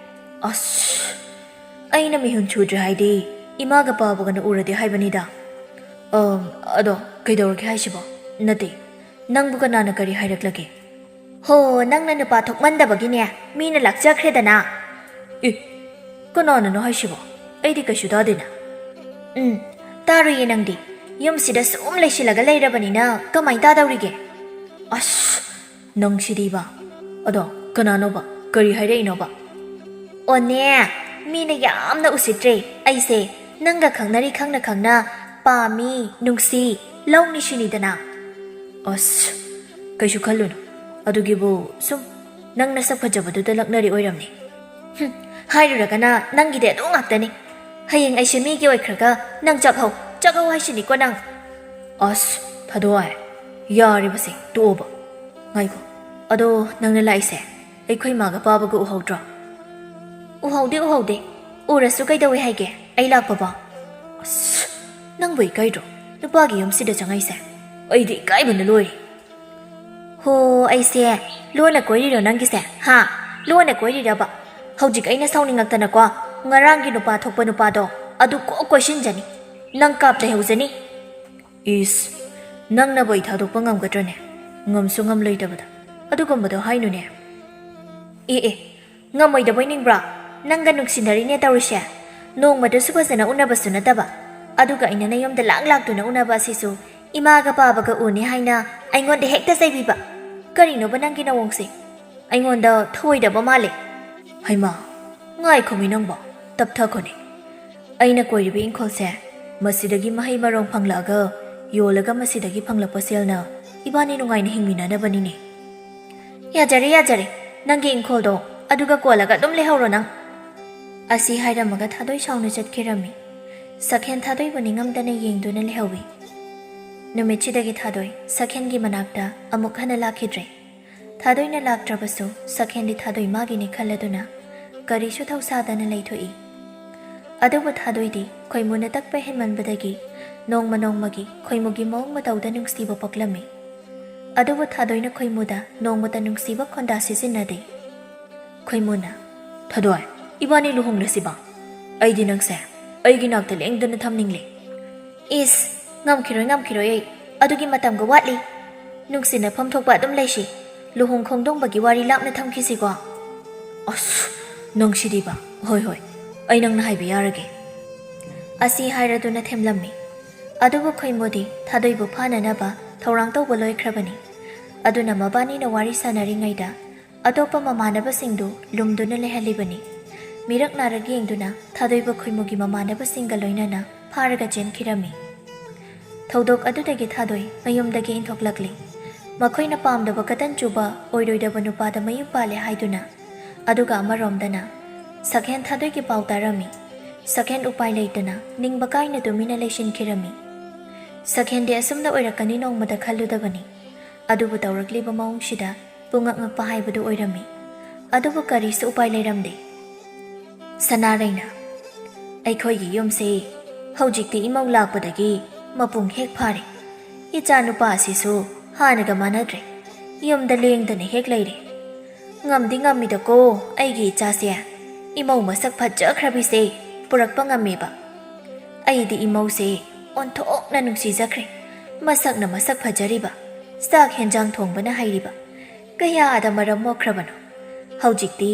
"ꯑꯁ, ꯑꯩꯅ ꯃꯤꯍꯨꯟ ꯁꯨꯗ꯭ꯔꯦ ꯍꯥꯏꯗꯤ ꯏꯃꯥꯒ ꯄꯥꯕꯒꯅ ꯎꯔꯗꯤ ꯍꯥꯏꯕꯅꯤꯗ꯫" "ꯑꯝ, ꯑꯗꯣ ꯀꯩꯗꯧꯔꯒꯦ ꯍꯥꯏꯁꯤꯕꯣ? ꯅꯠꯇꯦ, ꯅꯪꯕꯨ ꯀꯅꯥꯅ ꯀꯔꯤ ꯍꯥꯏꯔꯛꯂꯒꯦ?" "ꯍꯣ, ꯅꯪꯅ ꯅꯨꯄꯥ ꯊꯣꯛꯃꯟꯗꯕꯒꯤꯅꯦ, ꯃꯤꯅ ꯂꯥꯛꯆꯈ꯭ꯔꯦꯗꯅ꯫" "ꯑꯦ, ꯀꯅꯥꯅꯅꯣ ꯍꯥꯏꯁꯤꯕꯣ? ꯑꯩꯗꯤ ꯀꯩꯁꯨ ꯇꯥꯗꯦꯅ꯫" "ꯎꯝ, ꯇꯥꯔꯣꯏꯌꯦ ꯅꯪꯗꯤ꯫ ꯌꯨꯝꯁꯤꯗ ꯁꯨꯝ ꯂꯩꯁꯤꯜꯂꯒ ꯂꯩꯔꯕꯅꯤꯅ ꯀꯃꯥꯏ ꯇꯥꯗꯧꯔꯤꯒꯦ?" "ꯑꯁ, ꯅꯪꯁꯤꯗꯤꯕ꯫ ꯑꯗꯣ ꯀꯅꯥꯅꯣꯕ? ꯀꯔꯤ ꯍꯥꯏꯔꯛꯏꯅꯣꯕ?" "ꯑꯣꯅꯦ, ꯃꯤꯅ ꯌꯥꯝꯅ ꯎꯁꯤꯠꯇ꯭ꯔꯦ ꯑꯩꯁꯦ꯫ ꯅꯪꯒ ꯈꯪꯅꯔꯤ ꯈꯪꯅ ꯈꯪꯅ ꯄꯥꯝꯃꯤ, ꯅꯨꯡꯁꯤ, ꯂꯧꯅꯤ ꯁꯤꯅꯤꯗꯅ꯫" "ꯑꯁ, ꯀꯩꯁꯨ ꯈꯜꯂꯨꯅꯨ꯫ ꯑꯗꯨꯒꯤꯕꯨ ꯁꯨꯝ ꯅꯪ ꯅꯁꯛ ꯐꯖꯕꯗꯨꯗ ꯂꯛꯅꯔꯤ ꯑꯣꯏꯔꯝꯅꯤ꯫" "ꯍꯨꯝ, ꯍꯥꯏꯔꯨꯔꯒꯅ ꯅꯪꯒꯤꯗꯤ ꯑꯗꯨ ꯉꯥꯛꯇꯅꯤ꯫ ꯍꯌꯦꯡ ꯑꯩꯁꯦ ꯃꯤꯒꯤ ꯑꯣꯏꯈ꯭ꯔꯒ ꯅꯪ ꯆꯥꯛꯍꯧ, ꯆꯥꯛꯍꯧ ꯍꯥꯏꯁꯤꯅꯤꯀꯣ ꯅꯪ꯫" "ꯑꯁ, ꯊꯥꯗꯣꯏ, ꯌꯥꯔꯦꯕꯁꯦ, ꯇꯣꯛꯑꯣꯕ꯫ ꯉꯥꯏꯈꯣ, ꯑꯗꯣ ꯅꯪꯅ ꯂꯥꯛꯏꯁꯦ ꯑꯩꯈꯣꯏ ꯃꯥꯒ ꯄꯥꯕꯒ ꯎꯍꯧꯗ꯭ꯔꯣ? ꯎꯍꯧꯗꯦ, ꯎꯍꯧꯗꯦ꯫ ꯎꯔꯁꯨ ꯀꯩꯗꯧꯋꯦ ꯍꯥꯏꯒꯦ ꯑꯩ ꯂꯥꯛꯄꯕꯣ? ꯑꯁ, ꯅꯪꯕꯨ ꯏꯀꯥꯏꯗ꯭ꯔꯣ ꯅꯨꯄꯥꯒꯤ ꯌꯨꯝꯁꯤꯗ ꯆꯪꯉꯛꯏꯁꯦ? ꯑꯩꯗꯤ ꯏꯀꯥꯏꯕꯅ ꯂꯣꯏꯔꯦ꯫ ꯍꯣ, ꯑꯩꯁꯦ ꯂꯣꯟꯅ ꯀꯣꯏꯔꯤꯔꯣ ꯅꯪꯒꯤꯁꯦ? ꯍꯥ? ꯂꯣꯟꯅ ꯀꯣꯏꯔꯤꯔꯕ? ꯍꯧꯖꯤꯛ ꯑꯩꯅ ꯁꯥꯎꯅꯤꯡꯉꯛꯇꯅꯀꯣ, ꯉꯔꯥꯡꯒꯤ ꯅꯨꯄꯥ ꯊꯣꯛꯄ ꯅꯨꯄꯥꯗꯣ ꯑꯗꯨ ꯀꯣꯛ ꯀꯣꯏꯁꯤꯟꯖꯅꯤ꯫ ꯅꯪ ꯀꯥꯞ ꯂꯩꯍꯧꯖꯅꯤ꯫ ꯏꯁ, ꯅꯪꯅꯕꯨ ꯑꯩ ꯊꯥꯗꯣꯛꯄ ꯉꯝꯒꯗ꯭ꯔꯅꯦ? ꯉꯝꯁꯨ ꯉꯝꯂꯣꯏꯗꯕꯗ꯫ ꯑꯗꯨꯒꯨꯝꯕꯗꯣ ꯍꯥꯏꯅꯨꯅꯦ꯫ ꯑꯦ ꯑꯦ, ꯉꯝꯃꯣꯏꯗꯕꯣꯏ ꯅꯤꯡꯕ꯭ꯔꯣ? ꯅꯪꯒ ꯅꯨꯡꯁꯤꯅꯔꯤꯅꯦ ꯇꯧꯔꯤꯁꯦ꯫ ꯅꯣꯡꯃꯗꯁꯨ ꯐꯖꯅ ꯎꯅꯕꯁꯨ ꯅꯠꯇꯕ꯫ ꯑꯗꯨꯒ ꯑꯩꯅ ꯅꯌꯨꯝꯗ ꯂꯥꯛ ꯂꯥꯛꯇꯨꯅ ꯎꯅꯕ ꯑꯁꯤꯁꯨ ꯏꯃꯥꯒ ꯄꯥꯕꯒ ꯎꯅꯤ ꯍꯥꯏꯅ ꯑꯩꯉꯣꯟꯗ ꯍꯦꯛꯇ ꯆꯩꯕꯤꯕ꯫ ꯀꯔꯤꯅꯣꯕ ꯅꯪꯒꯤ ꯅꯋꯣꯡꯁꯦ? ꯑꯩꯉꯣꯟꯗ ꯊꯧꯑꯣꯏꯗꯕ ꯃꯥꯜꯂꯦ꯫ ꯍꯩꯃꯥ, ꯉꯥꯏꯈꯣꯃꯤ ꯅꯪꯕꯣ, ꯇꯞꯊꯈꯣꯅꯦ꯫ ꯑꯩꯅ ꯀꯣꯏꯔꯤꯕ ꯏꯪꯈꯣꯜꯁꯦ, ꯃꯁꯤꯗꯒꯤ ꯃꯍꯩ ꯃꯔꯣꯡ ꯐꯪꯂꯛꯑꯒ ꯌꯣꯜꯂꯒ ꯃꯁꯤꯗꯒꯤ ꯐꯪꯂꯛꯄ ꯁꯦꯜꯅ ꯏꯕꯥꯅꯤ ꯅꯨꯡꯉꯥꯏꯅ ꯍꯤꯡꯃꯤꯟꯅꯅꯕꯅꯤꯅꯦ꯫ ꯌꯥꯖꯔꯦ, ꯌꯥꯖꯔꯦ, ꯅꯪꯒꯤ ꯏꯪꯈꯣꯜꯗꯣ ꯑꯗꯨꯒ ꯀꯣꯜꯂꯒ ꯑꯗꯨꯝ ꯂꯩꯍꯧꯔꯣ ꯅꯪ꯫ ꯑꯁꯤ ꯍꯥꯏꯔꯝꯃꯒ ꯊꯥꯗꯣꯏ ꯁꯥꯎꯅ ꯆꯠꯈꯤꯔꯝꯃꯤ꯫ ꯁꯛꯍꯦꯟ ꯊꯥꯗꯣꯏꯕꯨ ꯅꯤꯡꯉꯝꯗꯅ ꯌꯦꯡꯗꯨꯅ ꯂꯩꯍꯧꯏ꯫ ꯅꯨꯃꯤꯠꯁꯤꯗꯒꯤ ꯊꯥꯗꯣꯏ ꯁꯛꯍꯦꯟꯒꯤ ꯃꯅꯥꯛꯇ ꯑꯃꯨꯛ ꯍꯟꯅ ꯂꯥꯛꯈꯤꯗ꯭ꯔꯦ꯫ ꯊꯥꯗꯣꯏꯅ ꯂꯥꯛꯇ꯭ꯔꯕꯁꯨ ꯁꯛꯍꯦꯟꯗꯤ ꯊꯥꯗꯣꯏ ꯃꯥꯒꯤꯅꯤ ꯈꯜꯂꯗꯨꯅ ꯀꯔꯤꯁꯨ ꯊꯧꯁꯥꯗꯅ ꯂꯩꯊꯣꯛꯏ꯫ ꯑꯗꯨꯕꯨ ꯊꯥꯗꯣꯏꯗꯤ ꯈꯣꯏꯃꯨꯅ ꯇꯛꯄ ꯍꯦꯟꯃꯟꯕꯗꯒꯤ ꯅꯣꯡꯃ ꯅꯣꯡꯃꯒꯤ ꯈꯣꯏꯃꯨꯒꯤ ꯃꯑꯣꯡ ꯃꯇꯧꯗ ꯅꯨꯡꯁꯤꯕ ꯄꯣꯛꯂꯝꯃꯤ꯫ ꯑꯗꯨꯕꯨ ꯊꯥꯗꯣꯏꯅ ꯈꯣꯏꯃꯨꯗ ꯅꯣꯡꯃꯇ ꯅꯨꯡꯁꯤꯕ ꯈꯣꯟꯗꯥ ꯁꯤꯖꯤꯟꯅꯗꯦ꯫ ꯈꯣꯏꯃꯨꯅ, "ꯊꯥꯗꯣꯏ, ꯏꯕꯥꯅꯤ ꯂꯨꯍꯣꯡꯂꯁꯤꯕ꯫ ꯑꯩꯗꯤ ꯅꯪꯁꯦ ꯑꯩꯒꯤ ꯅꯥꯛꯇ ꯂꯦꯡꯗꯅ ꯊꯝꯅꯤꯡꯂꯦ꯫" "ꯏꯁ, ꯉꯝꯈꯤꯔꯣꯏ, ꯉꯝꯈꯤꯔꯣꯏ ꯑꯩ꯫ ꯑꯗꯨꯒꯤ ꯃꯇꯝꯒ ꯋꯥꯠꯂꯤ꯫ ꯅꯨꯡꯁꯤꯅꯐꯝ ꯊꯣꯛꯄ ꯑꯗꯨꯝ ꯂꯩꯁꯤ꯫ ꯂꯨꯍꯣꯡ ꯈꯣꯡꯗꯣꯡꯕꯒꯤ ꯋꯥꯔꯤ ꯂꯥꯞꯅ ꯊꯝꯈꯤꯁꯤꯀꯣ꯫" "ꯑꯁ, ꯅꯪꯁꯤꯗꯤꯕ꯫ ꯍꯣꯏ, ꯍꯣꯏ, ꯑꯩ ꯅꯪꯅ ꯍꯥꯏꯕ ꯌꯥꯔꯒꯦ꯫" ꯑꯁꯤ ꯍꯥꯏꯔꯗꯨꯅ ꯊꯦꯝꯂꯝꯃꯤ꯫ ꯑꯗꯨꯕꯨ ꯈꯣꯏꯃꯨꯗꯤ ꯊꯥꯗꯣꯏꯕꯨ ꯐꯥꯅꯅꯕ ꯊꯧꯔꯥꯡ ꯇꯧꯕ ꯂꯣꯏꯈ꯭ꯔꯕꯅꯤ꯫ ꯑꯗꯨꯅ ꯃꯕꯥꯅꯤꯅ ꯋꯥꯔꯤ ꯁꯥꯟꯅꯔꯤꯉꯩꯗ ꯑꯇꯣꯞꯄ ꯃꯃꯥꯟꯅꯕꯁꯤꯡꯗꯨ ꯂꯨꯝꯗꯨꯅ ꯂꯩꯍꯜꯂꯤꯕꯅꯤ꯫ ꯃꯤꯔꯛ ꯅꯥꯔꯛ ꯌꯦꯡꯗꯨꯅ ꯊꯥꯗꯣꯏꯕ ꯈꯣꯏꯃꯨꯒꯤ ꯃꯃꯥꯟꯅꯕꯁꯤꯡꯒ ꯂꯣꯏꯅꯅ ꯐꯥꯔꯒ ꯆꯦꯟꯈꯤꯔꯝꯃꯤ꯫ ꯊꯧꯗꯣꯛ ꯑꯗꯨꯗꯒꯤ ꯊꯥꯗꯣꯏ ꯃꯌꯨꯝꯗꯒꯤ ꯏꯟꯊꯣꯛꯂꯛꯂꯤ꯫ ꯃꯈꯣꯏꯅ ꯄꯥꯝꯗꯕ ꯀꯇꯟ ꯆꯨꯕ ꯑꯣꯏꯔꯣꯏꯗꯕ ꯅꯨꯄꯥꯗ ꯃꯌꯨꯝ ꯄꯥꯜꯂꯦ ꯍꯥꯏꯗꯨꯅ꯫ ꯑꯗꯨꯒ ꯑꯃꯔꯣꯝꯗꯅ ꯁꯛꯍꯦꯟ ꯊꯥꯗꯣꯏꯒꯤ ꯄꯥꯎ ꯇꯥꯔꯝꯃꯤ꯫ ꯁꯛꯍꯦꯟ ꯎꯄꯥꯏ ꯂꯩꯇꯅ ꯅꯤꯡꯕ ꯀꯥꯏꯅ ꯇꯨꯃꯤꯟꯅ ꯂꯩꯁꯤꯟꯈꯤꯔꯝꯃꯤ꯫ ꯁꯛꯍꯦꯟꯗꯤ ꯑꯁꯨꯝꯅ ꯑꯣꯏꯔꯛꯀꯅꯤ ꯅꯣꯡꯃꯗ ꯈꯜꯂꯨꯗꯕꯅꯤ꯫ ꯑꯗꯨꯕꯨ ꯇꯧꯔꯛꯂꯤꯕ ꯃꯑꯣꯡꯁꯤꯗ ꯄꯨꯡꯉꯛ ꯉꯛꯄ ꯍꯥꯏꯕꯗꯨ ꯑꯣꯏꯔꯝꯃꯤ꯫ ꯑꯗꯨꯕꯨ ꯀꯔꯤꯁꯨ ꯎꯄꯥꯏ ꯂꯩꯔꯝꯗꯦ꯫ ꯁꯅꯥꯔꯩꯅ, "ꯑꯩꯈꯣꯏꯒꯤ ꯌꯨꯝꯁꯦ ꯍꯧꯖꯤꯛꯇꯤ ꯏꯃꯧ ꯂꯥꯛꯄꯗꯒꯤ ꯃꯄꯨꯡ ꯍꯦꯛ ꯐꯥꯔꯦ꯫ ꯏꯆꯥ ꯅꯨꯄꯥ ꯑꯁꯤꯁꯨ ꯍꯥꯟꯅꯒ ꯃꯥꯟꯅꯗ꯭ꯔꯦ꯫ ꯌꯨꯝꯗ ꯂꯦꯡꯗꯅ ꯍꯦꯛ ꯂꯩꯔꯦ꯫ ꯉꯝꯗꯤ ꯉꯝꯃꯤꯗꯀꯣ ꯑꯩꯒꯤ ꯏꯆꯥꯁꯦ꯫ ꯏꯃꯧ ꯃꯁꯛ ꯐꯖꯈ꯭ꯔꯕꯤꯁꯦ ꯄꯨꯔꯛꯄ ꯉꯝꯃꯦꯕ꯫ ꯑꯩꯗꯤ ꯏꯃꯧꯁꯦ ꯑꯣꯟꯊꯣꯛꯅ ꯅꯨꯡꯁꯤꯖꯈ꯭ꯔꯦ꯫ ꯃꯁꯛꯅ ꯃꯁꯛ ꯐꯖꯔꯤꯕ, ꯆꯥꯛ ꯍꯦꯟꯖꯥꯡ ꯊꯣꯡꯕꯅ ꯍꯩꯔꯤꯕ, ꯀꯌꯥꯗ ꯃꯔꯝ ꯃꯣꯛꯈ꯭ꯔꯕꯅꯣ꯫ ꯍꯧꯖꯤꯛꯇꯤ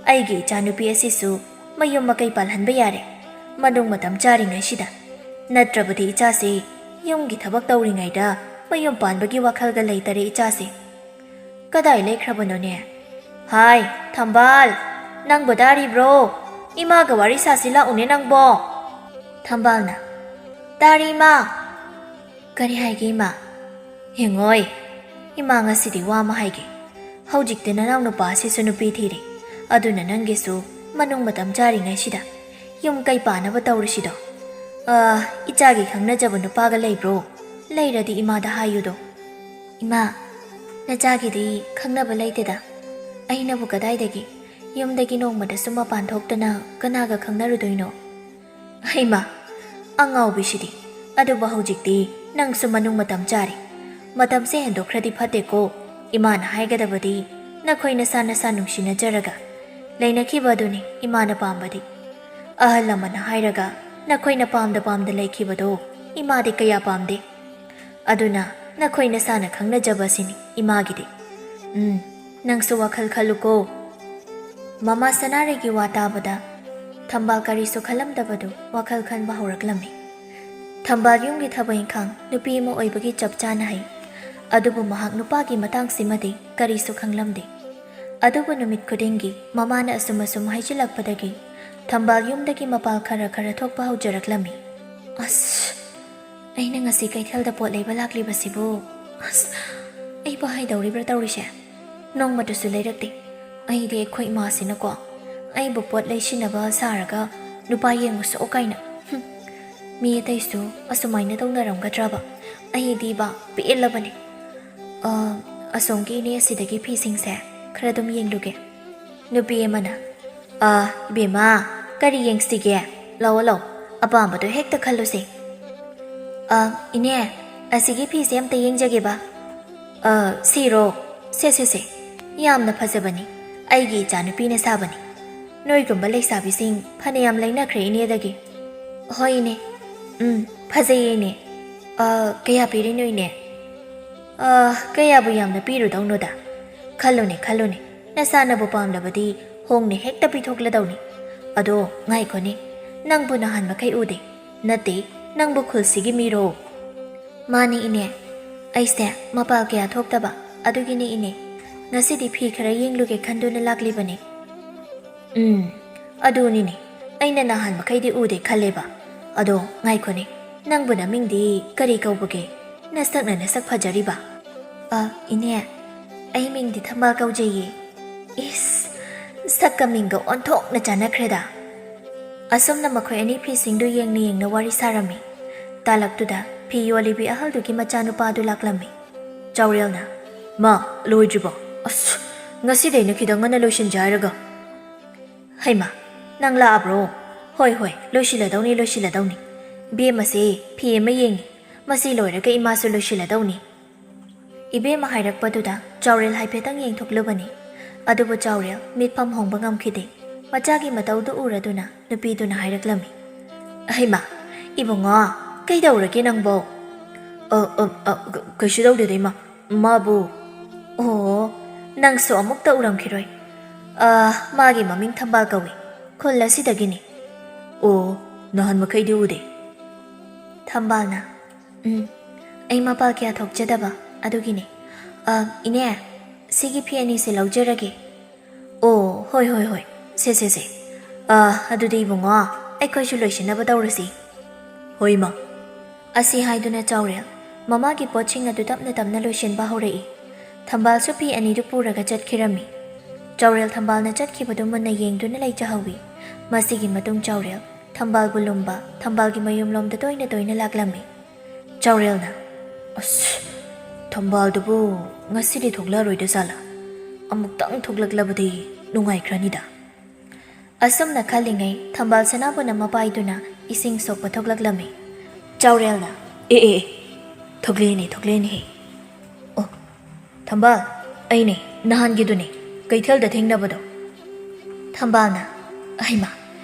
ꯑꯩꯒꯤ ꯏꯆꯥꯅꯨꯄꯤ ꯑꯁꯤꯁꯨ ꯃꯌꯨꯝ ꯃꯀꯩ ꯄꯥꯜꯍꯟꯕ ꯌꯥꯔꯦ, ꯃꯅꯨꯡ ꯃꯇꯝ ꯆꯥꯔꯤꯉꯩꯁꯤꯗ꯫ ꯅꯠꯇ꯭ꯔꯕꯗꯤ ꯏꯆꯥꯁꯦ ꯌꯨꯝꯒꯤ ꯊꯕꯛ ꯇꯧꯔꯤꯉꯩꯗ ꯃꯌꯨꯝ ꯄꯥꯟꯕꯒꯤ ꯋꯥꯈꯜꯒ ꯂꯩꯇꯔꯦ ꯏꯆꯥꯁꯦ꯫ ꯀꯗꯥꯏ ꯂꯩꯈ꯭ꯔꯕꯅꯣꯅꯦ? ꯍꯥꯏ, ꯊꯝꯕꯥꯜ, ꯅꯪꯕꯨ ꯇꯥꯔꯤꯕ꯭ꯔꯣ? ꯏꯃꯥꯒ ꯋꯥꯔꯤ ꯁꯥꯁꯤ ꯂꯥꯛꯎꯅꯦ ꯅꯪꯕꯣ꯫" ꯊꯝꯕꯥꯜꯅ, "ꯇꯥꯔꯤ ꯏꯃꯥ꯫" "ꯀꯔꯤ ꯍꯥꯏꯒꯦ ꯏꯃꯥ?" "ꯌꯦꯡꯉꯣꯏ, ꯏꯃꯥ ꯉꯁꯤꯗꯤ ꯋꯥ ꯑꯃ ꯍꯥꯏꯒꯦ꯫ ꯍꯧꯖꯤꯛꯇꯤ ꯅꯅꯥꯎ ꯅꯨꯄꯥ ꯑꯁꯤꯁꯨ ꯅꯨꯄꯤ ꯊꯤꯔꯦ, ꯑꯗꯨꯅ ꯅꯪꯒꯤꯁꯨ ꯃꯅꯨꯡ ꯃꯇꯝ ꯆꯥꯔꯤꯉꯩꯁꯤꯗ ꯌꯨꯝ ꯀꯩ ꯄꯥꯟꯅꯕ ꯇꯧꯔꯤꯁꯤꯗꯣ꯫ ꯑ, ꯏꯆꯥꯒꯤ ꯈꯪꯅꯖꯕ ꯅꯨꯄꯥꯒ ꯂꯩꯕ꯭ꯔꯣ? ꯂꯩꯔꯗꯤ ꯏꯃꯥꯗ ꯍꯥꯏꯌꯨꯗꯣ꯫" "ꯏꯃꯥ, ꯅꯆꯥꯒꯤꯗꯤ ꯈꯪꯅꯕ ꯂꯩꯇꯦꯗ꯫ ꯑꯩꯅꯕꯨ ꯀꯗꯥꯏꯗꯒꯤ? ꯌꯨꯝꯗꯒꯤ ꯅꯣꯡꯃꯇꯁꯨ ꯃꯄꯥꯟ ꯊꯣꯛꯇꯅ ꯀꯅꯥꯒ ꯈꯪꯅꯔꯨꯗꯣꯏꯅꯣ?" "ꯍꯩꯃꯥ, ꯑꯉꯥꯎꯕꯤꯁꯤꯗꯤ! ꯑꯗꯨꯕꯨ ꯍꯧꯖꯤꯛꯇꯤ ꯅꯪꯁꯨ ꯃꯅꯨꯡ ꯃꯇꯝ ꯆꯥꯔꯦ꯫ ꯃꯇꯝꯁꯦ ꯍꯦꯟꯗꯣꯛꯈ꯭ꯔꯗꯤ ꯐꯠꯇꯦꯀꯣ꯫ ꯏꯃꯥꯅ ꯍꯥꯏꯒꯗꯕꯗꯤ ꯅꯈꯣꯏ ꯅꯁꯥ ꯅꯁꯥ ꯅꯨꯡꯁꯤꯅꯖꯔꯒ ꯂꯩꯅꯈꯤꯕ ꯑꯗꯨꯅꯤ ꯏꯃꯥꯅ ꯄꯥꯝꯕꯗꯤ꯫ ꯑꯍꯜ ꯂꯃꯟꯅ ꯍꯥꯏꯔꯒ ꯅꯈꯣꯏꯅ ꯄꯥꯝꯗ ꯄꯥꯝꯗ ꯂꯩꯈꯤꯕꯗꯣ ꯏꯃꯥꯗꯤ ꯀꯌꯥ ꯄꯥꯝꯗꯦ꯫ ꯑꯗꯨꯅ ꯅꯈꯣꯏ ꯅꯁꯥꯅ ꯈꯪꯅꯖꯕ ꯑꯁꯤꯅꯤ ꯏꯃꯥꯒꯤꯗꯤ꯫ ꯎꯝ, ꯅꯪꯁꯨ ꯋꯥꯈꯜ ꯈꯜꯂꯨꯀꯣ꯫" ꯃꯃꯥ ꯁꯅꯥꯔꯩꯒꯤ ꯋꯥ ꯇꯥꯕꯗ ꯊꯝꯕꯥꯜ ꯀꯔꯤꯁꯨ ꯈꯜꯂꯝꯗꯕꯗꯨ ꯋꯥꯈꯜ ꯈꯟꯕ ꯍꯧꯔꯛꯂꯝꯃꯤ꯫ ꯊꯝꯕꯥꯜ ꯌꯨꯝꯒꯤ ꯊꯕꯛ ꯏꯪꯈꯥꯡ ꯅꯨꯄꯤ ꯑꯃ ꯑꯣꯏꯕꯒꯤ ꯆꯞ ꯆꯥꯅ ꯍꯩ꯫ ꯑꯗꯨꯕꯨ ꯃꯍꯥꯛ ꯅꯨꯄꯥꯒꯤ ꯃꯇꯥꯡꯁꯤꯃꯗꯤ ꯀꯔꯤꯁꯨ ꯈꯪꯂꯝꯗꯦ꯫ ꯑꯗꯨꯕꯨ ꯅꯨꯃꯤꯠ ꯈꯨꯗꯤꯡꯒꯤ ꯃꯃꯥꯅ ꯑꯁꯨꯝ ꯑꯁꯨꯝ ꯍꯥꯏꯖꯤꯜꯂꯛꯄꯗꯒꯤ ꯊꯝꯕꯥꯜ ꯌꯨꯝꯗꯒꯤ ꯃꯄꯥꯜ ꯈꯔ ꯈꯔ ꯊꯣꯛꯄ ꯍꯧꯖꯔꯛꯂꯝꯃꯤ꯫ "ꯑꯁ, ꯑꯩꯅ ꯉꯁꯤ ꯀꯩꯊꯦꯜꯗ ꯄꯣꯠ ꯂꯩꯕ ꯂꯥꯛꯂꯤꯕꯁꯤꯕꯨ, ꯑꯁ, ꯑꯩꯕꯨ ꯍꯥꯏꯗꯧꯔꯤꯕ꯭ꯔꯥ ꯇꯧꯔꯤꯁꯦ? ꯅꯣꯡꯃꯇꯁꯨ ꯂꯩꯔꯛꯇꯦ꯫ ꯑꯩꯗꯤ ꯑꯩꯈꯣꯏ ꯏꯃꯥꯁꯤꯅꯀꯣ, ꯑꯩꯕꯨ ꯄꯣꯠ ꯂꯩꯁꯤꯟꯅꯕ ꯁꯥꯔꯒ ꯅꯨꯄꯥ ꯌꯦꯡꯉꯨꯁꯣ ꯀꯥꯏꯅ꯫ ꯍꯨꯝ, ꯃꯤ ꯑꯇꯩꯁꯨ ꯑꯁꯨꯃꯥꯏꯅ ꯇꯧꯅꯔꯝꯒꯗ꯭ꯔꯕ? ꯑꯩꯗꯤꯕ ꯄꯦꯜꯂꯕꯅꯦ꯫" "ꯑ, ꯑꯁꯣꯝꯒꯤ ꯏꯅꯦ ꯑꯁꯤꯗꯒꯤ ꯐꯤꯁꯤꯡꯁꯦ ꯈꯔ ꯑꯗꯨꯝ ꯌꯦꯡꯂꯨꯒꯦ꯫" ꯅꯨꯄꯤ ꯑꯃꯅ, "ꯑ, ꯏꯕꯦꯝꯃ, ꯀꯔꯤ ꯌꯦꯡꯁꯤꯒꯦ? ꯂꯧꯑꯣ, ꯂꯧ, ꯑꯄꯥꯝꯕꯗꯣ ꯍꯦꯛꯇ ꯈꯜꯂꯨꯁꯦ꯫" "ꯑ, ꯏꯅꯦ, ꯑꯁꯤꯒꯤ ꯐꯤꯁꯦ ꯑꯝꯇ ꯌꯦꯡꯖꯒꯦꯕ꯫" "ꯑ, ꯁꯤꯔꯣ? ꯁꯦ, ꯁꯦ, ꯁꯦ, ꯌꯥꯝꯅ ꯐꯖꯕꯅꯤ꯫ ꯑꯩꯒꯤ ꯏꯆꯥꯅꯨꯄꯤꯅ ꯁꯥꯕꯅꯤ꯫ ꯅꯣꯏꯒꯨꯝꯕ ꯂꯩꯁꯥꯕꯤꯁꯤꯡ ꯐꯅꯌꯥꯝ ꯂꯩꯅꯈ꯭ꯔꯦ ꯏꯅꯦꯗꯒꯤ꯫" "ꯍꯣꯏ, ꯏꯅꯦ꯫ ꯎꯝ, ꯐꯖꯩꯌꯦ, ꯏꯅꯦ꯫ ꯑ, ꯀꯌꯥ ꯄꯤꯔꯤꯅꯣ, ꯏꯅꯦ?" "ꯑ, ꯀꯌꯥꯕꯨ ꯌꯥꯝꯅ ꯄꯤꯔꯨꯗꯧꯅꯣꯗ? ꯈꯜꯂꯨꯅꯦ, ꯈꯜꯂꯨꯅꯦ, ꯅꯁꯥꯅꯕꯨ ꯄꯥꯝꯂꯕꯗꯤ ꯍꯣꯡꯅ ꯍꯦꯛꯇ ꯄꯤꯊꯣꯛꯂꯗꯧꯅꯤ꯫ ꯑꯗꯣ ꯉꯥꯏꯈꯣꯅꯦ, ꯅꯪꯕꯨ ꯅꯍꯥꯟ ꯃꯈꯩ ꯎꯗꯦ꯫ ꯅꯠꯇꯦ, ꯅꯪꯕꯨ ꯈꯨꯜꯁꯤꯒꯤ ꯃꯤꯔꯣ?" "ꯃꯥꯅꯦ, ꯏꯅꯦ꯫ ꯑꯩꯁꯦ ꯃꯄꯥꯜ ꯀꯌꯥ ꯊꯣꯛꯇꯕ, ꯑꯗꯨꯒꯤꯅꯦ, ꯏꯅꯦ꯫ ꯉꯁꯤꯗꯤ ꯐꯤ ꯈꯔ ꯌꯦꯡꯂꯨꯒꯦ ꯈꯟꯗꯨꯅ ꯂꯥꯛꯂꯤꯕꯅꯦ꯫" "ꯎꯝ, ꯑꯗꯨꯅꯤꯅꯦ, ꯑꯩꯅ ꯅꯍꯥꯟ ꯃꯈꯩꯗꯤ ꯎꯗꯦ ꯈꯜꯂꯦꯕ꯫ ꯑꯗꯣ ꯉꯥꯏꯈꯣꯅꯦ, ꯅꯪꯕꯨ ꯅꯃꯤꯡꯗꯤ ꯀꯔꯤ ꯀꯧꯕꯒꯦ? ꯅꯁꯛꯅ ꯅꯁꯛ ꯐꯖꯔꯤꯕ꯫" "ꯑ, ꯏꯅꯦ, ꯑꯩ ꯃꯤꯡꯗꯤ ꯊꯝꯕꯥꯜ ꯀꯧꯖꯩꯌꯦ꯫" ꯏꯁ, ꯁꯛꯀ ꯃꯤꯡꯒ ꯑꯣꯟꯊꯣꯛꯅ ꯆꯥꯟꯅꯈ꯭ꯔꯦꯗ꯫ ꯑꯁꯨꯝꯅ ꯃꯈꯣꯏ ꯑꯅꯤ ꯐꯤꯁꯤꯡꯗꯨ ꯌꯦꯡꯅ ꯌꯦꯡꯅ ꯋꯥꯔꯤ ꯁꯥꯔꯝꯃꯤ꯫ ꯇꯥꯂꯛꯇꯨꯗ ꯐꯤ ꯌꯣꯜꯂꯤꯕꯤ ꯑꯍꯜꯗꯨꯒꯤ ꯃꯆꯥꯅꯨꯄꯥꯗꯨ ꯂꯥꯛꯂꯝꯃꯤ꯫ ꯆꯥꯎꯔꯦꯜꯅ, "ꯃꯥ, ꯂꯣꯏꯗ꯭ꯔꯤꯕꯣ? ꯑꯁ, ꯉꯁꯤꯗꯩꯅ ꯈꯤꯇꯪ ꯉꯟꯅ ꯂꯣꯏꯁꯤꯟꯖꯦ ꯍꯥꯏꯔꯒ꯫" "ꯍꯩꯃꯥ, ꯅꯪ ꯂꯥꯛꯑꯕ꯭ꯔꯣ? ꯍꯣꯏ, ꯍꯣꯏ, ꯂꯣꯏꯁꯤꯜꯂꯗꯧꯅꯤ, ꯂꯣꯏꯁꯤꯜꯂꯗꯧꯅꯤ꯫ ꯕꯦꯝꯃꯁꯦ ꯐꯤ ꯑꯃ ꯌꯦꯡꯉꯤ꯫ ꯃꯁꯤ ꯂꯣꯏꯔꯒ ꯏꯃꯥꯁꯨ ꯂꯣꯏꯁꯤꯜꯂꯗꯧꯅꯤ꯫" ꯏꯕꯦꯝꯃ ꯍꯥꯏꯔꯛꯄꯗꯨꯗ ꯆꯥꯎꯔꯦꯜ ꯍꯥꯏꯐꯦꯠꯇꯪ ꯌꯦꯡꯊꯣꯛꯂꯨꯕꯅꯤ꯫ ꯑꯗꯨꯕꯨ ꯆꯥꯎꯔꯦꯜ ꯃꯤꯠꯐꯝ ꯍꯣꯡꯕ ꯉꯝꯈꯤꯗꯦ꯫ ꯃꯆꯥꯒꯤ ꯃꯇꯧꯗꯨ ꯎꯔꯗꯨꯅ ꯅꯨꯄꯤꯗꯨꯅ ꯍꯥꯏꯔꯛꯂꯝꯃꯤ, "ꯍꯩꯃꯥ, ꯏꯕꯨꯡꯉꯣ, ꯀꯩꯗꯧꯔꯒꯦ ꯅꯪꯕꯣ?" "ꯑ, ꯑ, ꯑ, ꯀ-, ꯀꯩꯁꯨ ꯇꯧꯗꯦꯗ, ꯏꯃꯥ꯫ ꯃꯥꯕꯨ꯫" "ꯑꯣ, ꯅꯪꯁꯨ ꯑꯃꯨꯛꯇ ꯎꯔꯝꯈꯤꯔꯣꯏ꯫ ꯑ, ꯃꯥꯒꯤ ꯃꯃꯤꯡ ꯊꯝꯕꯥꯜ ꯀꯧꯏ꯫ ꯈꯨꯜ ꯑꯁꯤꯗꯒꯤꯅꯤ꯫" "ꯑꯣ, ꯅꯍꯥꯟ ꯃꯈꯩꯗꯤ ꯎꯗꯦ꯫" ꯊꯝꯕꯥꯜꯅ, "ꯎꯝ, ꯑꯩ ꯃꯄꯥꯜ ꯀꯌꯥ ꯊꯣꯛꯆꯗꯕ, ꯑꯗꯨꯒꯤꯅꯦ꯫ ꯑ, ꯏꯅꯦ, ꯁꯤꯒꯤ ꯐꯤ ꯑꯅꯤꯁꯦ ꯂꯧꯖꯔꯒꯦ꯫" "ꯑꯣ, ꯍꯣꯏ, ꯍꯣꯏ, ꯍꯣꯏ꯫ ꯁꯦ, ꯁꯦ, ꯁꯦ꯫ ꯑ, ꯑꯗꯨꯗꯤ ꯏꯕꯨꯡꯉꯣ, ꯑꯩꯈꯣꯏꯁꯨ ꯂꯣꯏꯁꯤꯟꯅꯕ ꯇꯧꯔꯁꯤ꯫" "ꯍꯣꯏ, ꯏꯃꯥ꯫" ꯑꯁꯤ ꯍꯥꯏꯗꯨꯅ ꯆꯥꯎꯔꯦꯜ ꯃꯃꯥꯒꯤ ꯄꯣꯠꯁꯤꯡ ꯑꯗꯨ ꯇꯞꯅ ꯇꯞꯅ ꯂꯣꯏꯁꯤꯟꯕ ꯍꯧꯔꯛꯏ꯫ ꯊꯝꯕꯥꯜꯁꯨ ꯐꯤ ꯑꯅꯤꯗꯨ ꯄꯨꯔꯒ ꯆꯠꯈꯤꯔꯝꯃꯤ꯫ ꯆꯥꯎꯔꯦꯜ ꯊꯝꯕꯥꯜꯅ ꯆꯠꯈꯤꯕꯗꯨ ꯃꯨꯟꯅ ꯌꯦꯡꯗꯨꯅ ꯂꯩꯖꯍꯧꯏ꯫ ꯃꯁꯤꯒꯤ ꯃꯇꯨꯡ ꯆꯥꯎꯔꯦꯜ ꯊꯝꯕꯥꯜꯕꯨ ꯂꯨꯝꯕ, ꯊꯝꯕꯥꯜꯒꯤ ꯃꯌꯨꯝꯂꯣꯝꯗ ꯇꯣꯏꯅ ꯇꯣꯏꯅ ꯂꯥꯛꯂꯝꯃꯤ꯫ ꯆꯥꯎꯔꯦꯜꯅ, "ꯑꯁ, ꯊꯝꯕꯥꯜꯗꯨꯕꯨ ꯉꯁꯤꯗꯤ ꯊꯣꯛꯂꯛꯑꯔꯣꯏꯗ ꯖꯥꯠꯂꯥ? ꯑꯃꯨꯛꯇꯪ ꯊꯣꯛꯂꯛꯂꯕꯗꯤ ꯅꯨꯡꯉꯥꯏꯈ꯭ꯔꯅꯤꯗ꯫ ꯑꯁꯨꯝꯅ ꯈꯜꯂꯤꯉꯩ ꯊꯝꯕꯥꯜ ꯁꯅꯥꯕꯨꯟ ꯑꯃ ꯄꯥꯏꯗꯨꯅ ꯏꯁꯤꯡ ꯁꯣꯛꯄ ꯊꯣꯛꯂꯛꯂꯝꯃꯤ꯫ ꯆꯥꯎꯔꯦꯜꯅ, "ꯑꯦ, ꯑꯦ, ꯑꯦ, ꯊꯣꯛꯂꯛꯑꯦꯅꯦ, ꯊꯣꯛꯂꯛꯑꯦꯅꯦꯍꯦ꯫ ꯑꯣ, ꯊꯝꯕꯥꯜ, ꯑꯩꯅꯦ, ꯅꯍꯥꯟꯒꯤꯗꯨꯅꯦ, ꯀꯩꯊꯦꯜꯗ ꯊꯦꯡꯅꯕꯗꯣ꯫" ꯊꯝꯕꯥꯜꯅ, "ꯑꯍꯩꯃꯥ,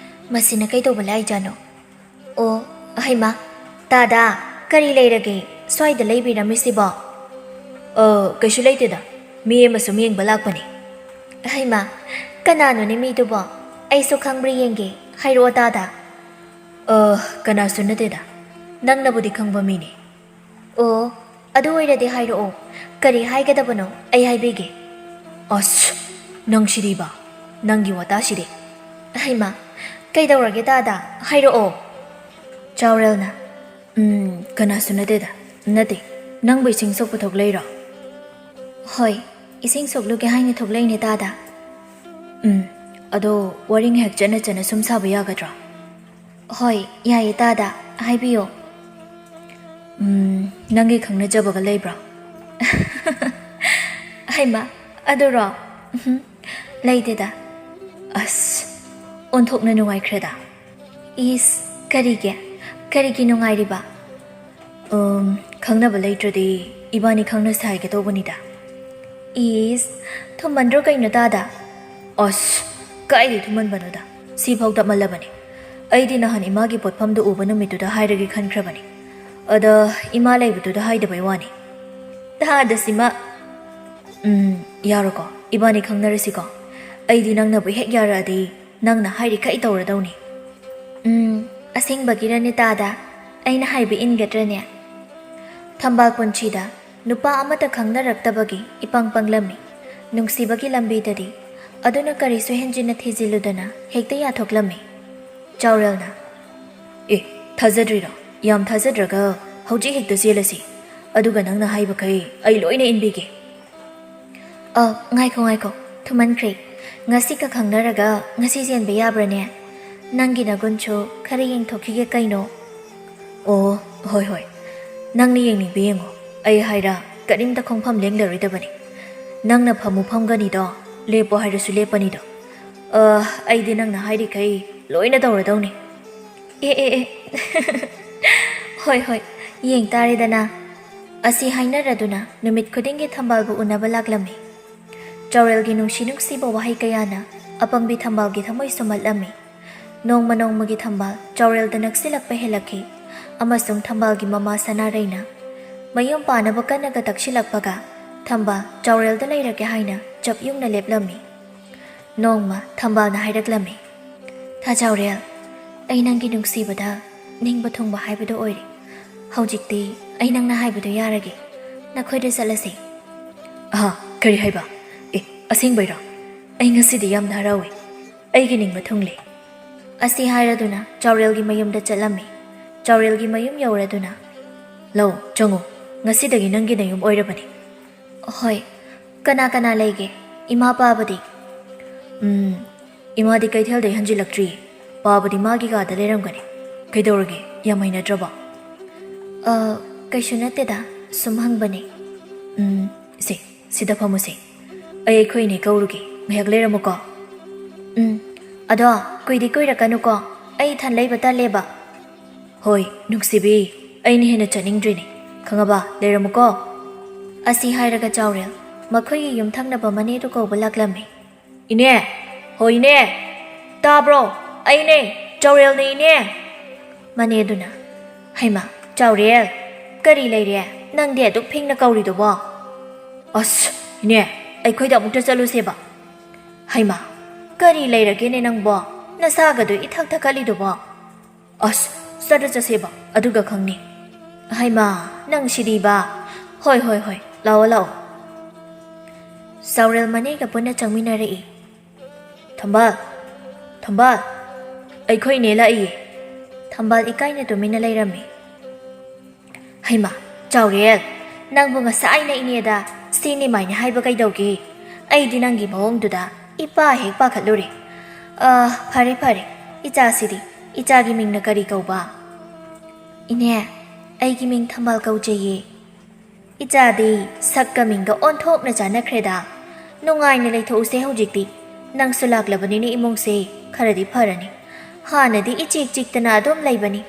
ꯃꯁꯤꯅ ꯀꯩꯗꯧꯕ ꯂꯥꯛꯏꯖꯥꯠꯅꯣ? ꯑꯣ, ꯑꯍꯩꯃꯥ, ꯇꯥꯗꯥ, ꯀꯔꯤ ꯂꯩꯔꯒꯦ? ꯁ꯭ꯋꯥꯏꯗ ꯂꯩꯕꯤꯔꯝꯃꯤꯁꯤꯕꯣ?" "ꯑ, ꯀꯩꯁꯨ ꯂꯩꯇꯦꯗ, ꯃꯤ ꯑꯃ ꯁꯨꯝ ꯌꯦꯡꯕ ꯂꯥꯛꯄꯅꯦ꯫" "ꯑꯍꯩꯃꯥ, ꯀꯅꯥꯅꯣꯅꯦ ꯃꯤꯗꯨꯕꯣ? ꯑꯩꯁꯨ ꯈꯪꯕ꯭ꯔꯥ ꯌꯦꯡꯒꯦ, ꯍꯥꯏꯔꯛꯑꯣ ꯇꯥꯗꯥ꯫" "ꯑ, ꯀꯅꯥꯁꯨ ꯅꯠꯇꯦꯗ, ꯅꯪꯅꯕꯨꯗꯤ ꯈꯪꯕ ꯃꯤꯅꯦ꯫" "ꯑꯣ, ꯑꯗꯨ ꯑꯣꯏꯔꯗꯤ ꯍꯥꯏꯔꯛꯑꯣ, ꯀꯔꯤ ꯍꯥꯏꯒꯗꯕꯅꯣ ꯑꯩ ꯍꯥꯏꯕꯤꯒꯦ꯫" "ꯑꯁ, ꯅꯪꯁꯤꯗꯤꯕ, ꯅꯪꯒꯤ ꯋꯥꯇꯥꯁꯤꯗꯤ꯫" "ꯑꯍꯩꯃꯥ, ꯀꯩꯗꯧꯔꯒꯦ ꯇꯥꯗꯥ? ꯍꯥꯏꯔꯛꯑꯣ꯫" ꯆꯥꯎꯔꯦꯜꯅ, "ꯎꯝ, ꯀꯅꯥꯁꯨ ꯅꯠꯇꯦꯗ, ꯅꯠꯇꯦ, ꯅꯪꯕꯨ ꯏꯁꯤꯡ ꯁꯣꯛꯄ ꯊꯣꯛꯂꯛꯏꯔꯣ?" "ꯍꯣꯏ, ꯏꯁꯤꯡ ꯁꯣꯛꯂꯨꯒꯦ ꯍꯥꯏꯅ ꯊꯣꯛꯂꯛꯏꯅꯦ ꯇꯥꯗꯥ꯫" "ꯎꯝ, ꯑꯗꯣ ꯋꯥꯔꯤ ꯉꯥꯏꯍꯥꯛ ꯆꯠꯅ ꯆꯠꯅ ꯁꯨꯝ ꯁꯥꯕ ꯌꯥꯒꯗ꯭ꯔꯣ?" "ꯍꯣꯏ, ꯌꯥꯏꯌꯦ ꯇꯥꯗꯥ, ꯍꯥꯏꯕꯤꯌꯣ꯫" "ꯎꯝ, ꯅꯪꯒꯤ ꯈꯪꯅꯖꯕꯒ ꯂꯩꯕ꯭ꯔꯣ?" "ꯍꯩꯃꯥ, ꯑꯗꯨꯔꯣ? ꯎꯝꯍꯨꯝ, ꯂꯩꯇꯦꯗ꯫" "ꯑꯁ, ꯑꯣꯟꯊꯣꯛꯅ ꯅꯨꯡꯉꯥꯏꯈ꯭ꯔꯦꯗ꯫" "ꯏꯁ, ꯀꯔꯤꯒꯤ? ꯀꯔꯤꯒꯤ ꯅꯨꯡꯉꯥꯏꯔꯤꯕ?" "ꯎꯝ, ꯈꯪꯅꯕ ꯂꯩꯇ꯭ꯔꯗꯤ ꯏꯕꯥꯅꯤ ꯈꯪꯅꯁꯦ ꯍꯥꯏꯒꯦ ꯇꯧꯕꯅꯤꯗ꯫" "ꯏꯁ, ꯊꯨꯝꯃꯟꯗ꯭ꯔꯣ ꯀꯩꯅꯣ ꯇꯥꯗꯥ?" "ꯑꯁ, ꯀꯥꯏꯗꯩ ꯊꯨꯝꯃꯟꯕꯅꯣꯗ, ꯁꯤꯐꯥꯎ ꯇꯞꯃꯜꯂꯕꯅꯦ꯫ ꯑꯩꯗꯤ ꯅꯍꯥꯟ ꯏꯃꯥꯒꯤ ꯄꯣꯠꯐꯝꯗꯨ ꯎꯕ ꯅꯨꯃꯤꯠꯇꯨꯗ ꯍꯥꯏꯔꯒꯦ ꯈꯟꯈ꯭ꯔꯕꯅꯤ꯫ ꯑꯗ ꯏꯃꯥ ꯂꯩꯕꯗꯨꯗ ꯍꯥꯏꯗꯕꯩ ꯋꯥꯅꯤ꯫" "ꯇꯥꯗꯥ ꯁꯤꯃ꯫" "ꯎꯝ, ꯌꯥꯔꯣꯀꯣ, ꯏꯕꯥꯅꯤ ꯈꯪꯅꯔꯁꯤꯀꯣ꯫ ꯑꯩꯗꯤ ꯅꯪꯅꯕꯨ ꯍꯦꯛ ꯌꯥꯔꯛꯑꯗꯤ ꯅꯪꯅ ꯍꯥꯏꯔꯤꯈꯩ ꯇꯧꯔꯗꯧꯅꯤ꯫" "ꯎꯝ, ꯑꯁꯦꯡꯕꯒꯤꯔꯅꯦ ꯇꯥꯗꯥ? ꯑꯩꯅ ꯍꯥꯏꯕ ꯏꯟꯒꯗ꯭ꯔꯅꯦ?" ꯊꯝꯕꯥꯜ ꯄꯨꯟꯁꯤꯗ ꯅꯨꯄꯥ ꯑꯃꯠꯇ ꯈꯪꯅꯔꯛꯇꯕꯒꯤ ꯏꯄꯪ ꯄꯪꯂꯝꯃꯤ꯫ ꯅꯨꯡꯁꯤꯕꯒꯤ ꯂꯝꯕꯤꯗꯗꯤ ꯑꯗꯨꯅ ꯀꯔꯤꯁꯨ ꯍꯦꯟꯖꯤꯟꯅ ꯊꯤꯖꯤꯜꯂꯨꯗꯅ ꯍꯦꯛꯇ ꯌꯥꯊꯣꯛꯂꯝꯃꯤ꯫ ꯆꯥꯎꯔꯦꯜꯅ, "ꯑꯦ, ꯊꯥꯖꯗ꯭ꯔꯤꯔꯣ? ꯌꯥꯝ ꯊꯥꯖꯗ꯭ꯔꯒ ꯍꯧꯖꯤꯛ ꯍꯦꯛꯇ ꯆꯦꯜꯂꯁꯤ꯫ ꯑꯗꯨꯒ ꯅꯪꯅ ꯍꯥꯏꯕꯈꯩ ꯑꯩ ꯂꯣꯏꯅ ꯏꯟꯕꯤꯒꯦ꯫" "ꯑ, ꯉꯥꯏꯈꯣ, ꯉꯥꯏꯈꯣ, ꯊꯨꯃꯟꯈ꯭ꯔꯦ꯫ ꯉꯁꯤꯈꯛ ꯈꯪꯅꯔꯒ ꯉꯁꯤ ꯆꯦꯟꯕ ꯌꯥꯕ꯭ꯔꯅꯦ? ꯅꯪꯒꯤ ꯅꯒꯨꯟꯁꯨ ꯈꯔ ꯌꯦꯡꯊꯣꯛꯈꯤꯒꯦ ꯀꯩꯅꯣ꯫" "ꯑꯣ, ꯍꯣꯏ, ꯍꯣꯏ꯫ ꯅꯪꯅ ꯌꯦꯡꯅꯤꯡꯕ ꯌꯦꯡꯉꯣ꯫ ꯑꯩ ꯍꯥꯏꯔ ꯀꯔꯤꯝꯇ ꯈꯣꯡꯐꯝ ꯂꯦꯡꯂꯔꯣꯏꯗꯕꯅꯤ꯫ ꯅꯪꯅ ꯐꯝꯃꯨ ꯐꯝꯒꯅꯤꯗꯣ, ꯂꯦꯞꯄꯣ ꯍꯥꯏꯔꯁꯨ ꯂꯦꯞꯄꯅꯤꯗꯣ꯫ ꯑ, ꯑꯩꯗꯤ ꯅꯪꯅ ꯍꯥꯏꯔꯤꯈꯩ ꯂꯣꯏꯅ ꯇꯧꯔꯗꯧꯅꯤ꯫ ꯑꯦ, ꯑꯦ, ꯑꯦ꯫ ꯍꯣꯏ, ꯍꯣꯏ, ꯌꯦꯡ ꯇꯥꯔꯦꯗꯅ꯫ ꯑꯁꯤ ꯍꯥꯏꯅꯔꯗꯨꯅ ꯅꯨꯃꯤꯠ ꯈꯨꯗꯤꯡꯒꯤ ꯊꯝꯕꯥꯜꯕꯨ ꯎꯅꯕ ꯂꯥꯛꯂꯝꯃꯤ꯫ ꯆꯥꯎꯔꯦꯜꯒꯤ ꯅꯨꯡꯁꯤ ꯅꯨꯡꯁꯤꯕ ꯋꯥꯍꯩ ꯀꯌꯥꯅ ꯑꯄꯪꯕꯤ ꯊꯝꯕꯥꯜꯒꯤ ꯊꯃꯣꯏ ꯁꯨꯝꯍꯠꯂꯝꯃꯤ꯫ ꯅꯣꯡꯃ ꯅꯣꯡꯃꯒꯤ ꯊꯝꯕꯥꯜ ꯆꯥꯎꯔꯦꯜꯗ ꯅꯛꯁꯤꯜꯂꯛꯄ ꯍꯦꯜꯂꯛꯈꯤ, ꯑꯃꯁꯨꯡ ꯊꯝꯕꯥꯜꯒꯤ ꯃꯃꯥ ꯁꯅꯥꯔꯩꯅ ꯃꯌꯨꯝ ꯄꯥꯅꯕ ꯀꯟꯅꯒ ꯇꯛꯁꯤꯜꯂꯛꯄꯒ, ꯊꯝꯕꯥꯜ ꯆꯥꯎꯔꯦꯜꯗ ꯂꯩꯔꯒꯦ ꯍꯥꯏꯅ ꯆꯞ ꯌꯨꯡꯅ ꯂꯦꯞꯂꯝꯃꯤ꯫ ꯅꯣꯡꯃ ꯊꯝꯕꯥꯜꯅ ꯍꯥꯏꯔꯛꯂꯝꯃꯤ, "ꯊꯥ ꯆꯥꯎꯔꯦꯜ, ꯑꯩ ꯅꯪꯒꯤ ꯅꯨꯡꯁꯤꯕꯗ ꯅꯤꯡꯕ ꯊꯨꯡꯕ ꯍꯥꯏꯕꯗꯨ ꯑꯣꯏꯔꯦ꯫ ꯍꯧꯖꯤꯛꯇꯤ ꯑꯩ ꯅꯪꯅ ꯍꯥꯏꯕꯗꯨ ꯌꯥꯔꯒꯦ꯫ ꯅꯈꯣꯏꯗ ꯆꯠꯂꯁꯤ꯫" "ꯑꯍꯥ, ꯀꯔꯤ ꯍꯥꯏꯕ? ꯑꯦ, ꯑꯁꯦꯡꯕꯩꯔꯣ? ꯑꯩ ꯉꯁꯤꯗꯤ ꯌꯥꯝꯅ ꯍꯔꯥꯎꯏ꯫ ꯑꯩꯒꯤ ꯅꯤꯡꯕ ꯊꯨꯡꯂꯦ꯫" ꯑꯁꯤ ꯍꯥꯏꯔꯗꯨꯅ ꯆꯥꯎꯔꯦꯜꯒꯤ ꯃꯌꯨꯝꯗ ꯆꯠꯂꯝꯃꯤ꯫ ꯆꯥꯎꯔꯦꯜꯒꯤ ꯃꯌꯨꯝ ꯌꯧꯔꯗꯨꯅ, "ꯂꯧ, ꯆꯪꯉꯨ, ꯉꯁꯤꯗꯒꯤ ꯅꯪꯒꯤ ꯅꯌꯨꯝ ꯑꯣꯏꯔꯕꯅꯤ꯫" "ꯍꯣꯏ, ꯀꯅꯥ ꯀꯅꯥ ꯂꯩꯒꯦ? ꯏꯃꯥ ꯄꯥꯕꯗꯤ?" "ꯎꯝ, ꯏꯃꯥꯗꯤ ꯀꯩꯊꯦꯜꯗꯩ ꯍꯟꯖꯤꯜꯂꯛꯇ꯭ꯔꯤ꯫ ꯄꯥꯕꯗꯤ ꯃꯥꯒꯤ ꯀꯥꯗ ꯂꯩꯔꯝꯒꯅꯤ꯫ ꯀꯩꯗꯧꯔꯒꯦ? ꯌꯥꯝ ꯍꯩꯅꯗ꯭ꯔꯕꯣ?" "ꯑ, ꯀꯩꯁꯨ ꯅꯠꯇꯦꯗ, ꯁꯨꯝ ꯍꯪꯕꯅꯦ꯫" "ꯎꯝ, ꯁꯦ, ꯁꯤꯗ ꯐꯝꯃꯨꯁꯦ꯫ ꯑꯩ ꯑꯩꯈꯣꯏ ꯏꯅꯦ ꯀꯧꯔꯨꯒꯦ꯫ ꯉꯥꯏꯍꯥꯛ ꯂꯩꯔꯝꯃꯨꯀꯣ꯫" "ꯎꯝ, ꯑꯗꯣ ꯀꯨꯏꯗꯤ ꯀꯨꯏꯔꯛꯀꯅꯨꯀꯣ꯫ ꯑꯩ ꯏꯊꯟ ꯂꯩꯕ ꯇꯜꯂꯦꯕ꯫" "ꯍꯣꯏ, ꯅꯨꯡꯁꯤꯕꯤ, ꯑꯩꯅ ꯍꯦꯟꯅ ꯆꯠꯅꯤꯡꯗ꯭ꯔꯤꯅꯦ꯫ ꯈꯪꯉꯕ? ꯂꯩꯔꯝꯃꯨꯀꯣ꯫" ꯑꯁꯤ ꯍꯥꯏꯔꯒ ꯆꯥꯎꯔꯦꯜ ꯃꯈꯣꯏꯒꯤ ꯌꯨꯝꯊꯪꯅꯕ ꯃꯅꯦꯗꯨ ꯀꯧꯕ ꯂꯥꯛꯂꯝꯃꯤ꯫ "ꯏꯅꯦ! ꯍꯣ ꯏꯅꯦ! ꯇꯥꯕ꯭ꯔꯣ? ꯑꯩꯅꯦ! ꯆꯥꯎꯔꯦꯜꯅꯦ ꯏꯅꯦ!" ꯃꯅꯦꯗꯨꯅ, "ꯍꯩꯃꯥ, ꯆꯥꯎꯔꯦꯜ! ꯀꯔꯤ ꯂꯩꯔꯦ? ꯅꯪꯗꯤ ꯑꯗꯨꯛ ꯐꯤꯡꯅ ꯀꯧꯔꯤꯗꯨꯕꯣ?" "ꯑꯁ! ꯏꯅꯦ, ꯑꯩꯈꯣꯏꯗ ꯑꯃꯨꯛꯇ ꯆꯠꯂꯨꯁꯦꯕ꯫" "ꯍꯩꯃꯥ, ꯀꯔꯤ ꯂꯩꯔꯒꯦꯅꯦ ꯅꯪꯕꯣ? ꯅꯁꯥꯒꯗꯨ ꯏꯊꯛ ꯊꯛꯀꯠꯂꯤꯗꯨꯕꯣ?" "ꯑꯁ, ꯆꯠꯂ ꯆꯠꯁꯦꯕ, ꯑꯗꯨꯒ ꯈꯪꯅꯤ꯫" "ꯍꯩꯃꯥ, ꯅꯪ ꯁꯤꯗꯤꯕ! ꯍꯣꯏ, ꯍꯣꯏ, ꯍꯣꯏ, ꯂꯥꯛꯑꯣ, ꯂꯥꯛꯑꯣ꯫" ꯆꯥꯎꯔꯦꯜ ꯃꯅꯦꯒ ꯄꯨꯟꯅ ꯆꯪꯃꯤꯟꯅꯔꯛꯏ꯫ "ꯊꯝꯕꯥꯜ, ꯊꯝꯕꯥꯜ, ꯑꯩꯈꯣꯏ ꯏꯅꯦ ꯂꯥꯛꯏꯌꯦ꯫" ꯊꯝꯕꯥꯜ ꯏꯀꯥꯏꯅ ꯇꯨꯃꯤꯟꯅ ꯂꯩꯔꯝꯃꯤ꯫ "ꯍꯩꯃꯥ, ꯆꯥꯎꯔꯦꯜ, ꯅꯪꯕꯨ ꯉꯁꯥꯏꯅ ꯏꯅꯦꯗ ꯁꯤꯅꯤ ꯃꯥꯏꯅꯤ ꯍꯥꯏꯕ ꯀꯩꯗꯧꯒꯦ? ꯑꯩꯗꯤ ꯅꯪꯒꯤ ꯃꯑꯣꯡꯗꯨꯗ ꯏꯄꯥ ꯍꯦꯛ ꯄꯥꯈꯠꯂꯨꯔꯦ꯫ ꯑ, ꯐꯔꯦ, ꯐꯔꯦ, ꯏꯆꯥꯁꯤꯗꯤ, ꯏꯆꯥꯒꯤ ꯃꯤꯡꯅ ꯀꯔꯤ ꯀꯧꯕ?" "ꯏꯅꯦ, ꯑꯩꯒꯤ ꯃꯤꯡ ꯊꯝꯕꯥꯜ ꯀꯧꯖꯩꯌꯦ꯫" ꯏꯆꯥꯗꯤ ꯁꯛꯀ ꯃꯤꯡꯒ ꯑꯣꯟꯊꯣꯛꯅ ꯆꯥꯟꯅꯈ꯭ꯔꯦꯗ꯫ ꯅꯨꯡꯉꯥꯏꯅ ꯂꯩꯊꯣꯛꯎꯁꯦ ꯍꯧꯖꯤꯛꯇꯤ꯫ ꯅꯪꯁꯨ ꯂꯥꯛꯂꯕꯅꯤꯅ ꯏꯃꯨꯡꯁꯦ ꯈꯔꯗꯤ ꯐꯔꯅꯤ꯫ ꯍꯥꯟꯅꯗꯤ ꯏꯆꯤꯛ ꯆꯤꯛꯇꯅ ꯑꯗꯨꯝ ꯂꯩꯕꯅꯤ꯫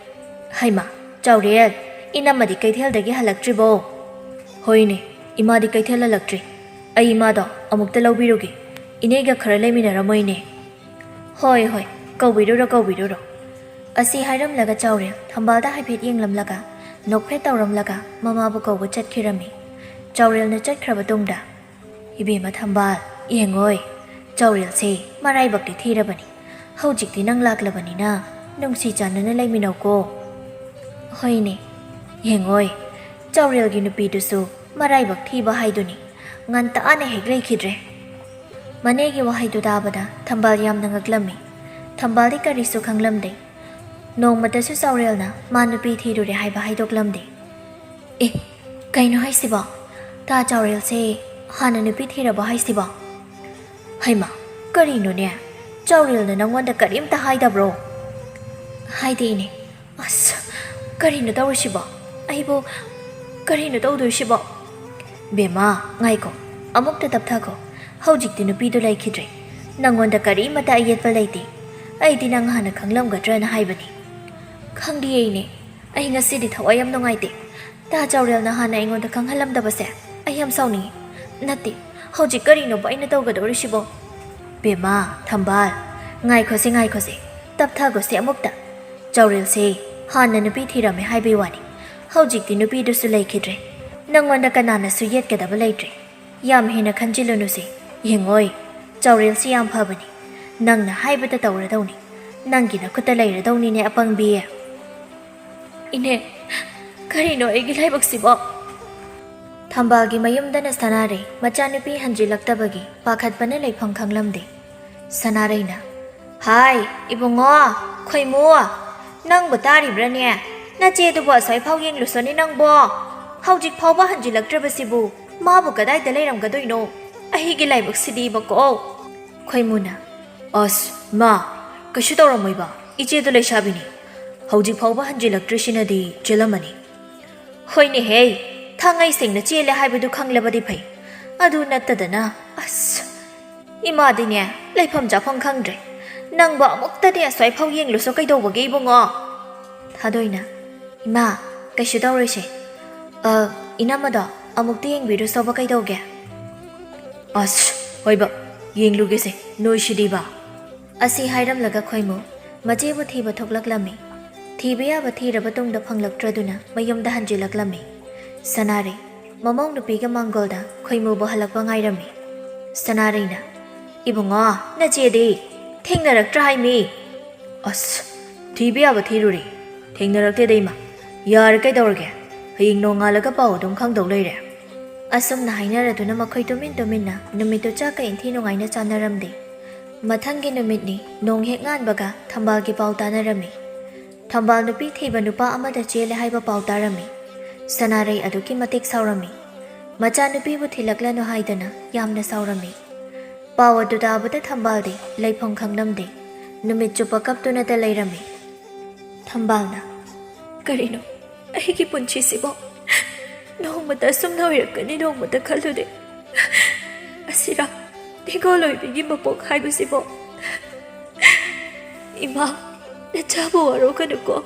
ꯍꯩꯃꯥ, ꯆꯥꯎꯔꯦꯜ, ꯏꯅꯝꯃꯗꯤ ꯀꯩꯊꯦꯜꯗꯒꯤ ꯍꯜꯂꯛꯇ꯭ꯔꯤꯕꯣ? ꯍꯣꯏꯅꯦ, ꯏꯃꯥꯗꯤ ꯀꯩꯊꯦꯜ ꯍꯜꯂꯛꯇ꯭ꯔꯤ꯫ ꯑꯩ ꯏꯃꯥꯗꯣ ꯑꯃꯨꯛꯇ ꯂꯧꯕꯤꯔꯨꯒꯦ꯫ ꯏꯅꯦꯒ ꯈꯔ ꯂꯩꯃꯤꯟꯅꯔꯝꯃꯣ ꯏꯅꯦ꯫ ꯍꯣꯏ ꯍꯣꯏ, ꯀꯧꯕꯤꯔꯨꯔꯣ ꯀꯧꯕꯤꯔꯨꯔꯣ꯫ ꯑꯁꯤ ꯍꯥꯏꯔꯝꯂꯒ ꯆꯥꯎꯔꯦꯜ ꯊꯝꯕꯥꯜꯗ ꯍꯥꯏꯐꯦꯠ ꯌꯦꯡꯂꯝꯂꯒ ꯅꯣꯛꯐꯦꯠ ꯇꯧꯔꯝꯂꯒ ꯃꯃꯥꯕꯨ ꯀꯧꯕ ꯆꯠꯈꯤꯔꯝꯃꯤ꯫ ꯆꯥꯎꯔꯦꯜꯅ ꯆꯠꯈ꯭ꯔꯕ ꯇꯨꯡꯗ, "ꯏꯕꯦꯝꯃ ꯊꯝꯕꯥꯜ, ꯌꯦꯡꯉꯣꯏ, ꯆꯥꯎꯔꯦꯜꯁꯦ ꯃꯔꯥꯏꯕꯛꯇꯤ ꯊꯤꯔꯕꯅꯤ꯫ ꯍꯧꯖꯤꯛꯇꯤ ꯅꯪ ꯂꯥꯛꯂꯕꯅꯤꯅ ꯅꯨꯡꯁꯤ ꯆꯥꯟꯅꯅ ꯂꯩꯃꯤꯟꯅꯧꯀꯣ꯫" ꯍꯣꯏꯅꯦ, ꯌꯦꯡꯉꯣꯏ, ꯆꯥꯎꯔꯦꯜꯒꯤ ꯅꯨꯄꯤꯗꯨꯁꯨ ꯃꯔꯥꯏꯕꯛ ꯊꯤꯕ ꯍꯥꯏꯗꯨꯅꯤ꯫ ꯉꯟꯇꯥꯅ ꯍꯦꯛ ꯂꯩꯈꯤꯗ꯭ꯔꯦ꯫ ꯃꯅꯦꯒꯤ ꯋꯥꯍꯩꯗꯨ ꯇꯥꯕꯗ ꯊꯝꯕꯥꯜ ꯌꯥꯝꯅ ꯉꯛꯂꯝꯃꯤ꯫ ꯊꯝꯕꯥꯜꯗꯤ ꯀꯔꯤꯁꯨ ꯈꯪꯂꯝꯗꯦ꯫ ꯅꯣꯡꯃꯇꯁꯨ ꯆꯥꯎꯔꯦꯜꯅ ꯃꯥ ꯅꯨꯄꯤ ꯊꯤꯔꯨꯔꯦ ꯍꯥꯏꯕ ꯍꯥꯏꯗꯣꯛꯂꯝꯗꯦ꯫ "ꯑꯦ, ꯀꯩꯅꯣ ꯍꯥꯏꯁꯤꯕꯣ? ꯇꯥ ꯆꯥꯎꯔꯦꯜꯁꯦ ꯍꯥꯟꯅ ꯅꯨꯄꯤ ꯊꯤꯔꯕꯣ ꯍꯥꯏꯁꯤꯕꯣ?" "ꯍꯩꯃꯥ, ꯀꯔꯤꯅꯣꯅꯦ? ꯆꯥꯎꯔꯦꯜꯅ ꯅꯪꯉꯣꯟꯗ ꯀꯔꯤꯝꯇ ꯍꯥꯏꯗꯕ꯭ꯔꯣ?" "ꯍꯥꯏꯗꯦ ꯏꯅꯦ꯫" "ꯑꯁ, ꯀꯔꯤꯅꯣ ꯇꯧꯔꯤꯁꯤꯕꯣ? ꯑꯩꯕꯨ ꯀꯔꯤꯅꯣ ꯇꯧꯗꯣꯏꯁꯤꯕꯣ?" "ꯕꯦꯝꯃ, ꯉꯥꯏꯈꯣ, ꯑꯃꯨꯛꯇ ꯇꯞꯊꯈꯣ꯫ ꯍꯧꯖꯤꯛꯇꯤ ꯅꯨꯄꯤꯗꯨ ꯂꯩꯈꯤꯗ꯭ꯔꯦ꯫ ꯅꯪꯉꯣꯟꯗ ꯀꯔꯤꯃꯇ ꯑꯌꯦꯠꯄ ꯂꯩꯇꯦ꯫ ꯑꯩꯗꯤ ꯅꯪ ꯍꯥꯟꯅ ꯈꯪꯂꯝꯒꯗ꯭ꯔꯅ ꯍꯥꯏꯕꯅꯤ꯫" "ꯈꯪꯗꯤꯌꯦ ꯏꯅꯦ, ꯑꯩ ꯉꯁꯤꯗꯤ ꯊꯋꯥꯏ ꯌꯥꯝ ꯅꯨꯡꯉꯥꯏꯇꯦ꯫ ꯇꯥ ꯆꯥꯎꯔꯦꯜꯅ ꯍꯥꯟꯅ ꯑꯩꯉꯣꯟꯗ ꯈꯪꯍꯜꯂꯝꯗꯕꯁꯦ ꯑꯩ ꯌꯥꯝ ꯁꯥꯎꯅꯤꯡꯉꯤ꯫ ꯅꯠꯇꯦ, ꯍꯧꯖꯤꯛ ꯀꯔꯤꯅꯣꯕ ꯑꯩꯅ ꯇꯧꯒꯗꯧꯔꯤꯁꯤꯕꯣ?" "ꯕꯦꯝꯃ, ꯊꯝꯕꯥꯜ, ꯉꯥꯏꯈꯣꯁꯦ, ꯉꯥꯏꯈꯣꯁꯦ, ꯇꯞꯊꯒꯣꯁꯦ ꯑꯃꯨꯛꯇ꯫ ꯆꯥꯎꯔꯦꯜꯁꯦ ꯍꯥꯟꯅ ꯅꯨꯄꯤ ꯊꯤꯔꯝꯃꯦ ꯍꯥꯏꯕꯩ ꯋꯥꯅꯤ꯫ ꯍꯧꯖꯤꯛꯇꯤ ꯅꯨꯄꯤꯗꯨꯁꯨ ꯂꯩꯈꯤꯗ꯭ꯔꯦ꯫ ꯅꯪꯉꯣꯟꯗ ꯀꯅꯥꯅꯁꯨ ꯌꯦꯠꯀꯗꯕ ꯂꯩꯇ꯭ꯔꯦ꯫ ꯌꯥꯝ ꯍꯦꯟꯅ ꯈꯟꯖꯤꯜꯂꯨꯅꯨꯁꯦ꯫ ꯌꯦꯡꯉꯣꯏ, ꯆꯥꯎꯔꯦꯜꯁꯤ ꯌꯥꯝ ꯐꯕꯅꯤ꯫ ꯅꯪꯅ ꯍꯥꯏꯕꯗ ꯇꯧꯔꯗꯧꯅꯤ꯫ ꯅꯪꯒꯤ ꯅꯈꯨꯠꯇ ꯂꯩꯔꯗꯧꯅꯤꯅꯦ, ꯑꯄꯪꯕꯤ꯫" "ꯏꯅꯦ, ꯀꯔꯤꯅꯣ ꯑꯩꯒꯤ ꯂꯥꯏꯕꯛꯁꯤꯕꯣ?" ꯊꯝꯕꯥꯜꯒꯤ ꯃꯌꯨꯝꯗꯅ ꯁꯅꯥꯔꯩ ꯃꯆꯥꯅꯨꯄꯤ ꯍꯟꯖꯤꯜꯂꯛꯇꯕꯒꯤ ꯄꯥꯈꯠꯄꯅ ꯂꯩꯐꯝ ꯈꯪꯂꯝꯗꯦ꯫ ꯁꯅꯥꯔꯩꯅ, "ꯍꯥꯏ, ꯏꯕꯨꯡꯉꯣ, ꯈꯣꯏꯃꯨ, ꯅꯪꯕꯨ ꯇꯥꯔꯤꯕ꯭ꯔꯥꯅꯦ? ꯅꯆꯦꯗꯨꯕꯨ ꯑꯁ꯭ꯋꯥꯏꯐꯥꯎ ꯌꯦꯡꯂꯨꯁꯣꯅꯦ ꯅꯪꯕꯣ꯫ ꯍꯧꯖꯤꯛ ꯐꯥꯎꯕ ꯍꯟꯖꯤꯜꯂꯛꯇ꯭ꯔꯕꯁꯤꯕꯨ ꯃꯥꯕꯨ ꯀꯗꯥꯏꯗ ꯂꯩꯔꯝꯒꯗꯣꯏꯅꯣ? ꯑꯩꯒꯤ ꯂꯥꯏꯕꯛꯁꯤꯗꯤꯕꯀꯣ꯫" ꯈꯣꯏꯃꯨꯅ, "ꯑꯁ, ꯃꯥ, ꯀꯩꯁꯨ ꯇꯧꯔꯝꯃꯣꯏꯕ, ꯏꯆꯦꯗꯣ ꯂꯩꯁꯥꯕꯤꯅꯤ꯫ ꯍꯧꯖꯤꯛ ꯐꯥꯎꯕ ꯍꯟꯖꯤꯜꯂꯛꯇ꯭ꯔꯤꯁꯤꯅꯗꯤ ꯆꯦꯜꯂꯝꯃꯅꯤ꯫" "ꯍꯣꯏꯅꯦꯍꯦ, ꯊꯥꯡꯉꯩ ꯁꯦꯡꯅ ꯆꯦꯜꯂꯦ ꯍꯥꯏꯕꯗꯨ ꯈꯪꯂꯕꯗꯤ ꯐꯩ꯫ ꯑꯗꯨ ꯅꯠꯇꯗꯅ, ꯑꯁ, ꯏꯃꯥꯗꯤꯅꯦ, ꯂꯩꯐꯝ ꯆꯥꯐꯝ ꯈꯪꯗ꯭ꯔꯦ꯫ ꯅꯪꯕꯨ ꯑꯃꯨꯛꯇꯗꯤ ꯑꯁ꯭ꯋꯥꯏꯐꯥꯎ ꯌꯦꯡꯂꯨꯁꯣ ꯀꯩꯗꯧꯕꯒꯦ ꯏꯕꯨꯡꯉꯣ? ꯊꯥꯗꯣꯏꯅ, ꯏꯃꯥ, ꯀꯩꯁꯨ ꯇꯧꯔꯣꯏꯁꯦ꯫ ꯑ, ꯏꯅꯝꯃꯗꯣ ꯑꯃꯨꯛꯇ ꯌꯦꯡꯕꯤꯔꯨꯁꯣꯕ ꯀꯩꯗꯧꯒꯦ? ꯑꯁ, ꯍꯣꯏꯕ, ꯌꯦꯡꯂꯨꯒꯦꯁꯦ, ꯅꯣꯏꯁꯤꯗꯤꯕ꯫ ꯑꯁꯤ ꯍꯥꯏꯔꯝꯂꯒ ꯈꯣꯏꯃꯨ ꯃꯆꯦꯕꯨ ꯊꯤꯕ ꯊꯣꯛꯂꯛꯂꯝꯃꯤ꯫ ꯊꯤꯕ ꯌꯥꯕ ꯊꯤꯔꯕ ꯇꯨꯡꯗ ꯐꯪꯂꯛꯇ꯭ꯔꯗꯨꯅ ꯃꯌꯨꯝꯗ ꯍꯟꯖꯤꯜꯂꯛꯂꯝꯃꯤ꯫ ꯁꯅꯥꯔꯩ ꯃꯃꯧ ꯅꯨꯄꯤꯒ ꯃꯥꯡꯒꯣꯜꯗ ꯈꯣꯏꯃꯨꯕꯨ ꯍꯜꯂꯛꯄ ꯉꯥꯏꯔꯝꯃꯤ꯫ ꯁꯅꯥꯔꯩꯅ, "ꯏꯕꯨꯡꯉꯣ, ꯅꯆꯦꯗꯤ ꯊꯦꯡꯅꯔꯛꯇ꯭ꯔꯥ ꯍꯥꯏꯃꯤ?" "ꯑꯁ, ꯊꯤꯕ ꯌꯥꯕ ꯊꯤꯔꯨꯔꯦ, ꯊꯦꯡꯅꯔꯛꯇꯦꯗ ꯏꯃꯥ꯫ ꯌꯥꯔꯦ, ꯀꯩꯗꯧꯔꯒꯦ? ꯍꯌꯦꯡ ꯅꯣꯡꯉꯥꯜꯂꯒ ꯄꯥꯎ ꯑꯗꯨꯝ ꯈꯪꯗꯧ ꯂꯩꯔꯦ꯫" ꯑꯁꯨꯝꯅ ꯍꯥꯏꯅꯔꯗꯨꯅ ꯃꯈꯣꯏ ꯇꯨꯃꯤꯟ ꯇꯨꯃꯤꯟꯅ ꯅꯨꯃꯤꯠꯇꯨ ꯆꯥꯛꯀ ꯏꯟꯊꯤ ꯅꯨꯡꯉꯥꯏꯅ ꯆꯥꯟꯅꯔꯝꯗꯦ꯫ ꯃꯊꯪꯒꯤ ꯅꯨꯃꯤꯠꯅꯤ, ꯅꯣꯡ ꯍꯦꯛ ꯉꯥꯟꯕꯒ ꯊꯝꯕꯥꯜꯒꯤ ꯄꯥꯎ ꯇꯥꯅꯔꯝꯃꯤ꯫ ꯊꯝꯕꯥꯜ ꯅꯨꯄꯤ ꯊꯤꯕ ꯅꯨꯄꯥ ꯑꯃꯗ ꯆꯦꯜꯂꯦ ꯍꯥꯏꯕ ꯄꯥꯎ ꯇꯥꯔꯝꯃꯤ꯫ ꯁꯅꯥꯔꯩ ꯑꯗꯨꯛꯀꯤ ꯃꯇꯤꯛ ꯁꯥꯎꯔꯝꯃꯤ꯫ ꯃꯆꯥꯅꯨꯄꯤꯕꯨ ꯊꯤꯜꯂꯛꯂꯅꯨ ꯍꯥꯏꯗꯅ ꯌꯥꯝꯅ ꯁꯥꯎꯔꯝꯃꯤ꯫ ꯄꯥꯎ ꯑꯗꯨ ꯇꯥꯕꯗ ꯊꯝꯕꯥꯜꯗꯤ ꯂꯩꯐꯝ ꯈꯪꯂꯝꯗꯦ꯫ ꯅꯨꯃꯤꯠ ꯆꯨꯞꯄ ꯀꯞꯇꯨꯅꯇ ꯂꯩꯔꯝꯃꯤ꯫ ꯊꯝꯕꯥꯜꯅ, "ꯀꯔꯤꯅꯣ ꯑꯩꯒꯤ ꯄꯨꯟꯁꯤꯁꯤꯕꯣ? ꯅꯣꯡꯃꯇ ꯑꯁꯨꯝꯅ ꯑꯣꯏꯔꯛꯀꯅꯤ ꯅꯣꯡꯃꯇ ꯈꯜꯂꯨꯗꯦ꯫ ꯑꯁꯤꯔꯥ ꯏꯒꯣ ꯂꯣꯏꯕꯤꯒꯤ ꯃꯄꯣꯛ ꯍꯥꯏꯕꯁꯤꯕꯣ? ꯏꯃꯥ, ꯅꯆꯥꯕꯨ ꯋꯥꯔꯧꯒꯅꯨꯀꯣ,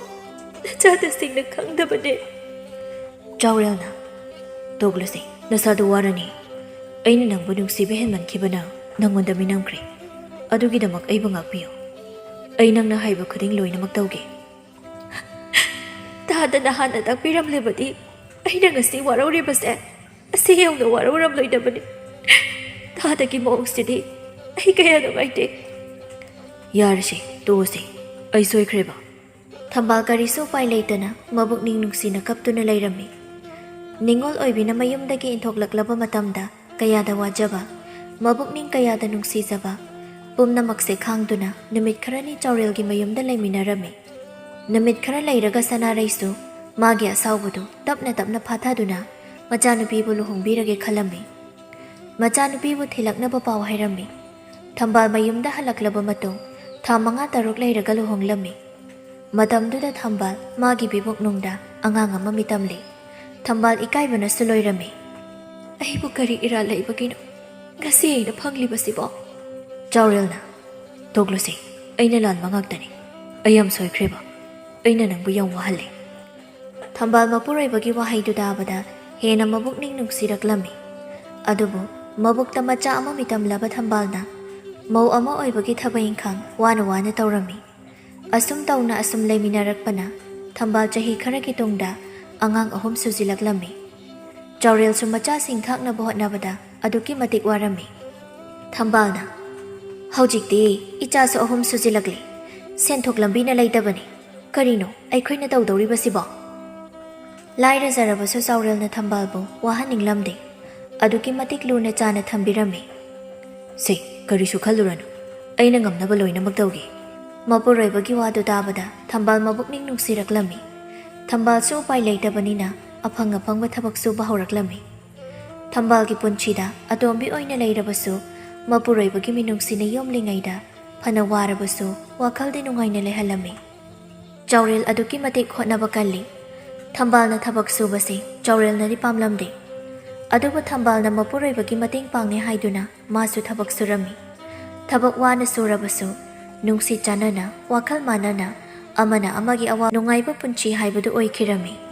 ꯅꯆꯥ ꯇꯁꯦꯡꯅ ꯈꯪꯗꯕꯅꯦ꯫" ꯆꯥꯎꯔꯦꯜꯅ, "ꯇꯣꯛꯂꯁꯤ, ꯅꯁꯥꯗꯨ ꯋꯥꯔꯅꯤ꯫ ꯑꯩꯅ ꯅꯪꯕꯨ ꯅꯨꯡꯁꯤꯕ ꯍꯦꯟꯃꯟꯈꯤꯕꯅ ꯅꯪꯉꯣꯟꯗ ꯃꯤꯅꯝꯈ꯭ꯔꯦ꯫ ꯑꯗꯨꯒꯤꯗꯃꯛ ꯑꯩꯕꯨ ꯉꯥꯛꯄꯤꯌꯨ꯫ ꯑꯩ ꯅꯪꯅ ꯍꯥꯏꯕ ꯈꯨꯗꯤꯡ ꯂꯣꯏꯅꯃꯛ ꯇꯧꯒꯦ꯫" "ꯇꯥꯗꯅ ꯍꯥꯟꯅ ꯇꯥꯛꯄꯤꯔꯝꯂꯕꯗꯤ ꯑꯩꯅ ꯉꯁꯤ ꯋꯥꯔꯧꯔꯤꯕꯁꯦ ꯑꯁꯤ ꯌꯧꯅ ꯋꯥꯔꯧꯔꯝꯂꯣꯏꯗꯕꯅꯤ꯫ ꯇꯥꯗꯒꯤ ꯃꯑꯣꯡꯁꯤꯗꯤ ꯑꯩ ꯀꯌꯥ ꯅꯨꯡꯉꯥꯏꯇꯦ꯫" "ꯌꯥꯔꯁꯦ, ꯇꯣꯛꯑꯁꯦ꯫ ꯑꯩ ꯁꯣꯏꯈ꯭ꯔꯦꯕ꯫" ꯊꯝꯕꯥꯜ ꯀꯔꯤꯁꯨ ꯎꯄꯥꯏ ꯂꯩꯇꯅ ꯃꯕꯨꯛꯅꯤꯡ ꯅꯨꯡꯁꯤꯅ ꯀꯞꯇꯨꯅ ꯂꯩꯔꯝꯃꯤ꯫ ꯅꯤꯉꯣꯜ ꯑꯣꯏꯕꯤꯅ ꯃꯌꯨꯝꯗꯒꯤ ꯏꯟꯊꯣꯛꯂꯛꯂꯕ ꯃꯇꯝꯗ ꯀꯌꯥꯗ ꯋꯥꯖꯕ, ꯃꯕꯨꯛꯅꯤꯡ ꯀꯌꯥꯗ ꯅꯨꯡꯁꯤꯖꯕ, ꯄꯨꯝꯅꯃꯛꯁꯦ ꯈꯥꯡꯗꯨꯅ ꯅꯨꯃꯤꯠ ꯈꯔꯅꯤ ꯆꯥꯎꯔꯦꯜꯒꯤ ꯃꯌꯨꯝꯗ ꯂꯩꯃꯤꯟꯅꯔꯝꯃꯤ꯫ ꯅꯨꯃꯤꯠ ꯈꯔ ꯂꯩꯔꯒ ꯁꯅꯥꯔꯩꯁꯨ ꯃꯥꯒꯤ ꯑꯁꯥꯎꯕꯗꯨ ꯇꯞꯅ ꯇꯞꯅ ꯐꯥꯊꯗꯨꯅ ꯃꯆꯥꯅꯨꯄꯤꯕꯨ ꯂꯨꯍꯣꯡꯕꯤꯔꯒꯦ ꯈꯜꯂꯝꯃꯤ꯫ ꯃꯆꯥꯅꯨꯄꯤꯕꯨ ꯊꯤꯜꯂꯛꯅꯕ ꯄꯥꯎ ꯍꯥꯏꯔꯝꯃꯤ꯫ ꯊꯝꯕꯥꯜ ꯃꯌꯨꯝꯗ ꯍꯜꯂꯛꯂꯕ ꯃꯇꯨꯡ ꯊꯥ ꯃꯉꯥ ꯇꯔꯨꯛ ꯂꯩꯔꯒ ꯂꯨꯍꯣꯡꯂꯝꯃꯤ꯫ ꯃꯇꯝꯗꯨꯗ ꯊꯝꯕꯥꯜ ꯃꯥꯒꯤ ꯕꯤꯕꯣꯛꯅꯨꯡꯗ ꯑꯉꯥꯡ ꯑꯃ ꯃꯤꯇꯝꯂꯤ꯫ ꯊꯝꯕꯥꯜ ꯏꯀꯥꯏꯕꯅꯁꯨ ꯂꯣꯏꯔꯝꯃꯤ꯫ "ꯑꯩꯕꯨ ꯀꯔꯤ ꯏꯔꯥꯜ ꯂꯩꯕꯒꯤꯅꯣ ꯉꯁꯤ ꯑꯩꯅ ꯐꯪꯂꯤꯕꯁꯤꯕꯣ?" ꯆꯥꯎꯔꯦꯜꯅ, "ꯇꯣꯛꯂꯨꯁꯤ, ꯑꯩꯅ ꯂꯥꯟꯕ ꯉꯥꯛꯇꯅꯤ꯫ ꯑꯩ ꯌꯥꯝ ꯁꯣꯏꯈ꯭ꯔꯦꯕ꯫ ꯑꯩꯅ ꯅꯪꯕꯨ ꯌꯥꯝ ꯋꯥꯍꯜꯂꯦ꯫" ꯊꯝꯕꯥꯜ ꯃꯄꯨꯔꯣꯏꯕꯒꯤ ꯋꯥꯍꯩꯗꯨ ꯇꯥꯕꯗ ꯍꯦꯟꯅ ꯃꯕꯨꯛꯅꯤꯡ ꯅꯨꯡꯁꯤꯔꯛꯂꯝꯃꯤ꯫ ꯑꯗꯨꯕꯨ ꯃꯕꯨꯛꯇ ꯃꯆꯥ ꯑꯃ ꯃꯤꯇꯝꯂꯕ ꯊꯝꯕꯥꯜꯅ ꯃꯧ ꯑꯃ ꯑꯣꯏꯕꯒꯤ ꯊꯕꯛ ꯏꯪꯈꯥꯡ ꯋꯥꯅ ꯋꯥꯅ ꯇꯧꯔꯝꯃꯤ꯫ ꯑꯁꯨꯝ ꯇꯧꯅ ꯑꯁꯨꯝ ꯂꯩꯃꯤꯟꯅꯔꯛꯄꯅ ꯊꯝꯕꯥꯜ ꯆꯍꯤ ꯈꯔꯒꯤ ꯇꯨꯡꯗ ꯑꯉꯥꯡ ꯑꯍꯨꯝ ꯁꯨꯖꯤꯜꯂꯛꯂꯝꯃꯤ꯫ ꯆꯥꯎꯔꯦꯜꯁꯨ ꯃꯆꯥꯁꯤꯡ ꯊꯥꯛꯅꯕ ꯍꯣꯠꯅꯕꯗ ꯑꯗꯨꯛꯀꯤ ꯃꯇꯤꯛ ꯋꯥꯔꯝꯃꯤ꯫ ꯊꯝꯕꯥꯜꯅ, "ꯍꯧꯖꯤꯛꯇꯤ ꯏꯆꯥꯁꯨ ꯑꯍꯨꯝ ꯁꯨꯖꯤꯜꯂꯛꯂꯦ꯫ ꯁꯦꯟꯊꯣꯛ ꯂꯝꯕꯤꯅ ꯂꯩꯇꯕꯅꯤ꯫ ꯀꯔꯤꯅꯣ ꯑꯩꯈꯣꯏꯅ ꯇꯧꯗꯧꯔꯤꯕꯁꯤꯕꯣ?" ꯂꯥꯏꯔꯖꯔꯕꯁꯨ ꯆꯥꯎꯔꯦꯜꯅ ꯊꯝꯕꯥꯜꯕꯨ ꯋꯥꯍꯟꯅꯤꯡꯂꯝꯗꯦ꯫ ꯑꯗꯨꯛꯀꯤ ꯃꯇꯤꯛ ꯂꯨꯅ ꯆꯥꯅ ꯊꯝꯕꯤꯔꯝꯃꯤ꯫ "ꯁꯦ, ꯀꯔꯤꯁꯨ ꯈꯜꯂꯨꯔꯅꯨ꯫ ꯑꯩꯅ ꯉꯝꯅꯕ ꯂꯣꯏꯅꯃꯛ ꯇꯧꯒꯦ꯫" ꯃꯄꯨꯔꯣꯏꯕꯒꯤ ꯋꯥꯗꯨ ꯇꯥꯕꯗ ꯊꯝꯕꯥꯜ ꯃꯕꯨꯛꯅꯤꯡ ꯅꯨꯡꯁꯤꯔꯛꯂꯝꯃꯤ꯫ ꯊꯝꯕꯥꯜꯁꯨ ꯎꯄꯥꯏ ꯂꯩꯇꯕꯅꯤꯅ ꯑꯐꯪ ꯑꯐꯪꯕ ꯊꯕꯛ ꯁꯨꯕ ꯍꯧꯔꯛꯂꯝꯃꯤ꯫ ꯊꯝꯕꯥꯜꯒꯤ ꯄꯨꯟꯁꯤꯗ ꯑꯇꯣꯝꯕꯤ ꯑꯣꯏꯅ ꯂꯩꯔꯕꯁꯨ, ꯃꯄꯨꯔꯣꯏꯕꯒꯤ ꯃꯤꯅꯨꯡꯁꯤꯅ ꯌꯣꯝꯂꯤꯉꯩꯗ ꯐꯅ ꯋꯥꯔꯕꯁꯨ ꯋꯥꯈꯜꯗꯤ ꯅꯨꯡꯉꯥꯏꯅ ꯂꯩꯍꯜꯂꯝꯃꯤ꯫ ꯆꯥꯎꯔꯦꯜ ꯑꯗꯨꯛꯀꯤ ꯃꯇꯤꯛ ꯍꯣꯠꯅꯕ ꯀꯜꯂꯤ꯫ ꯊꯝꯕꯥꯜꯅ ꯊꯕꯛ ꯁꯨꯕꯁꯤ ꯆꯥꯎꯔꯦꯜꯅꯗꯤ ꯄꯥꯝꯂꯝꯗꯦ꯫ ꯑꯗꯨꯕꯨ ꯊꯝꯕꯥꯜꯅ ꯃꯄꯨꯔꯣꯏꯕꯒꯤ ꯃꯇꯦꯡ ꯄꯥꯡꯉꯦ ꯍꯥꯏꯗꯨꯅ ꯃꯥꯁꯨ ꯊꯕꯛ ꯁꯨꯔꯝꯃꯤ꯫ ꯊꯕꯛ ꯋꯥꯅ ꯁꯨꯔꯕꯁꯨ ꯅꯨꯡꯁꯤ ꯆꯥꯟꯅꯅ, ꯋꯥꯈꯜ ꯃꯥꯟꯅꯅ, ꯑꯃꯅ ꯑꯃꯒꯤ ꯑꯋꯥ ꯅꯨꯡꯉꯥꯏꯕ ꯄꯨꯟꯁꯤ ꯍꯥꯏꯕꯗꯨ ꯑꯣꯏꯈꯤꯔꯝꯃꯤ꯫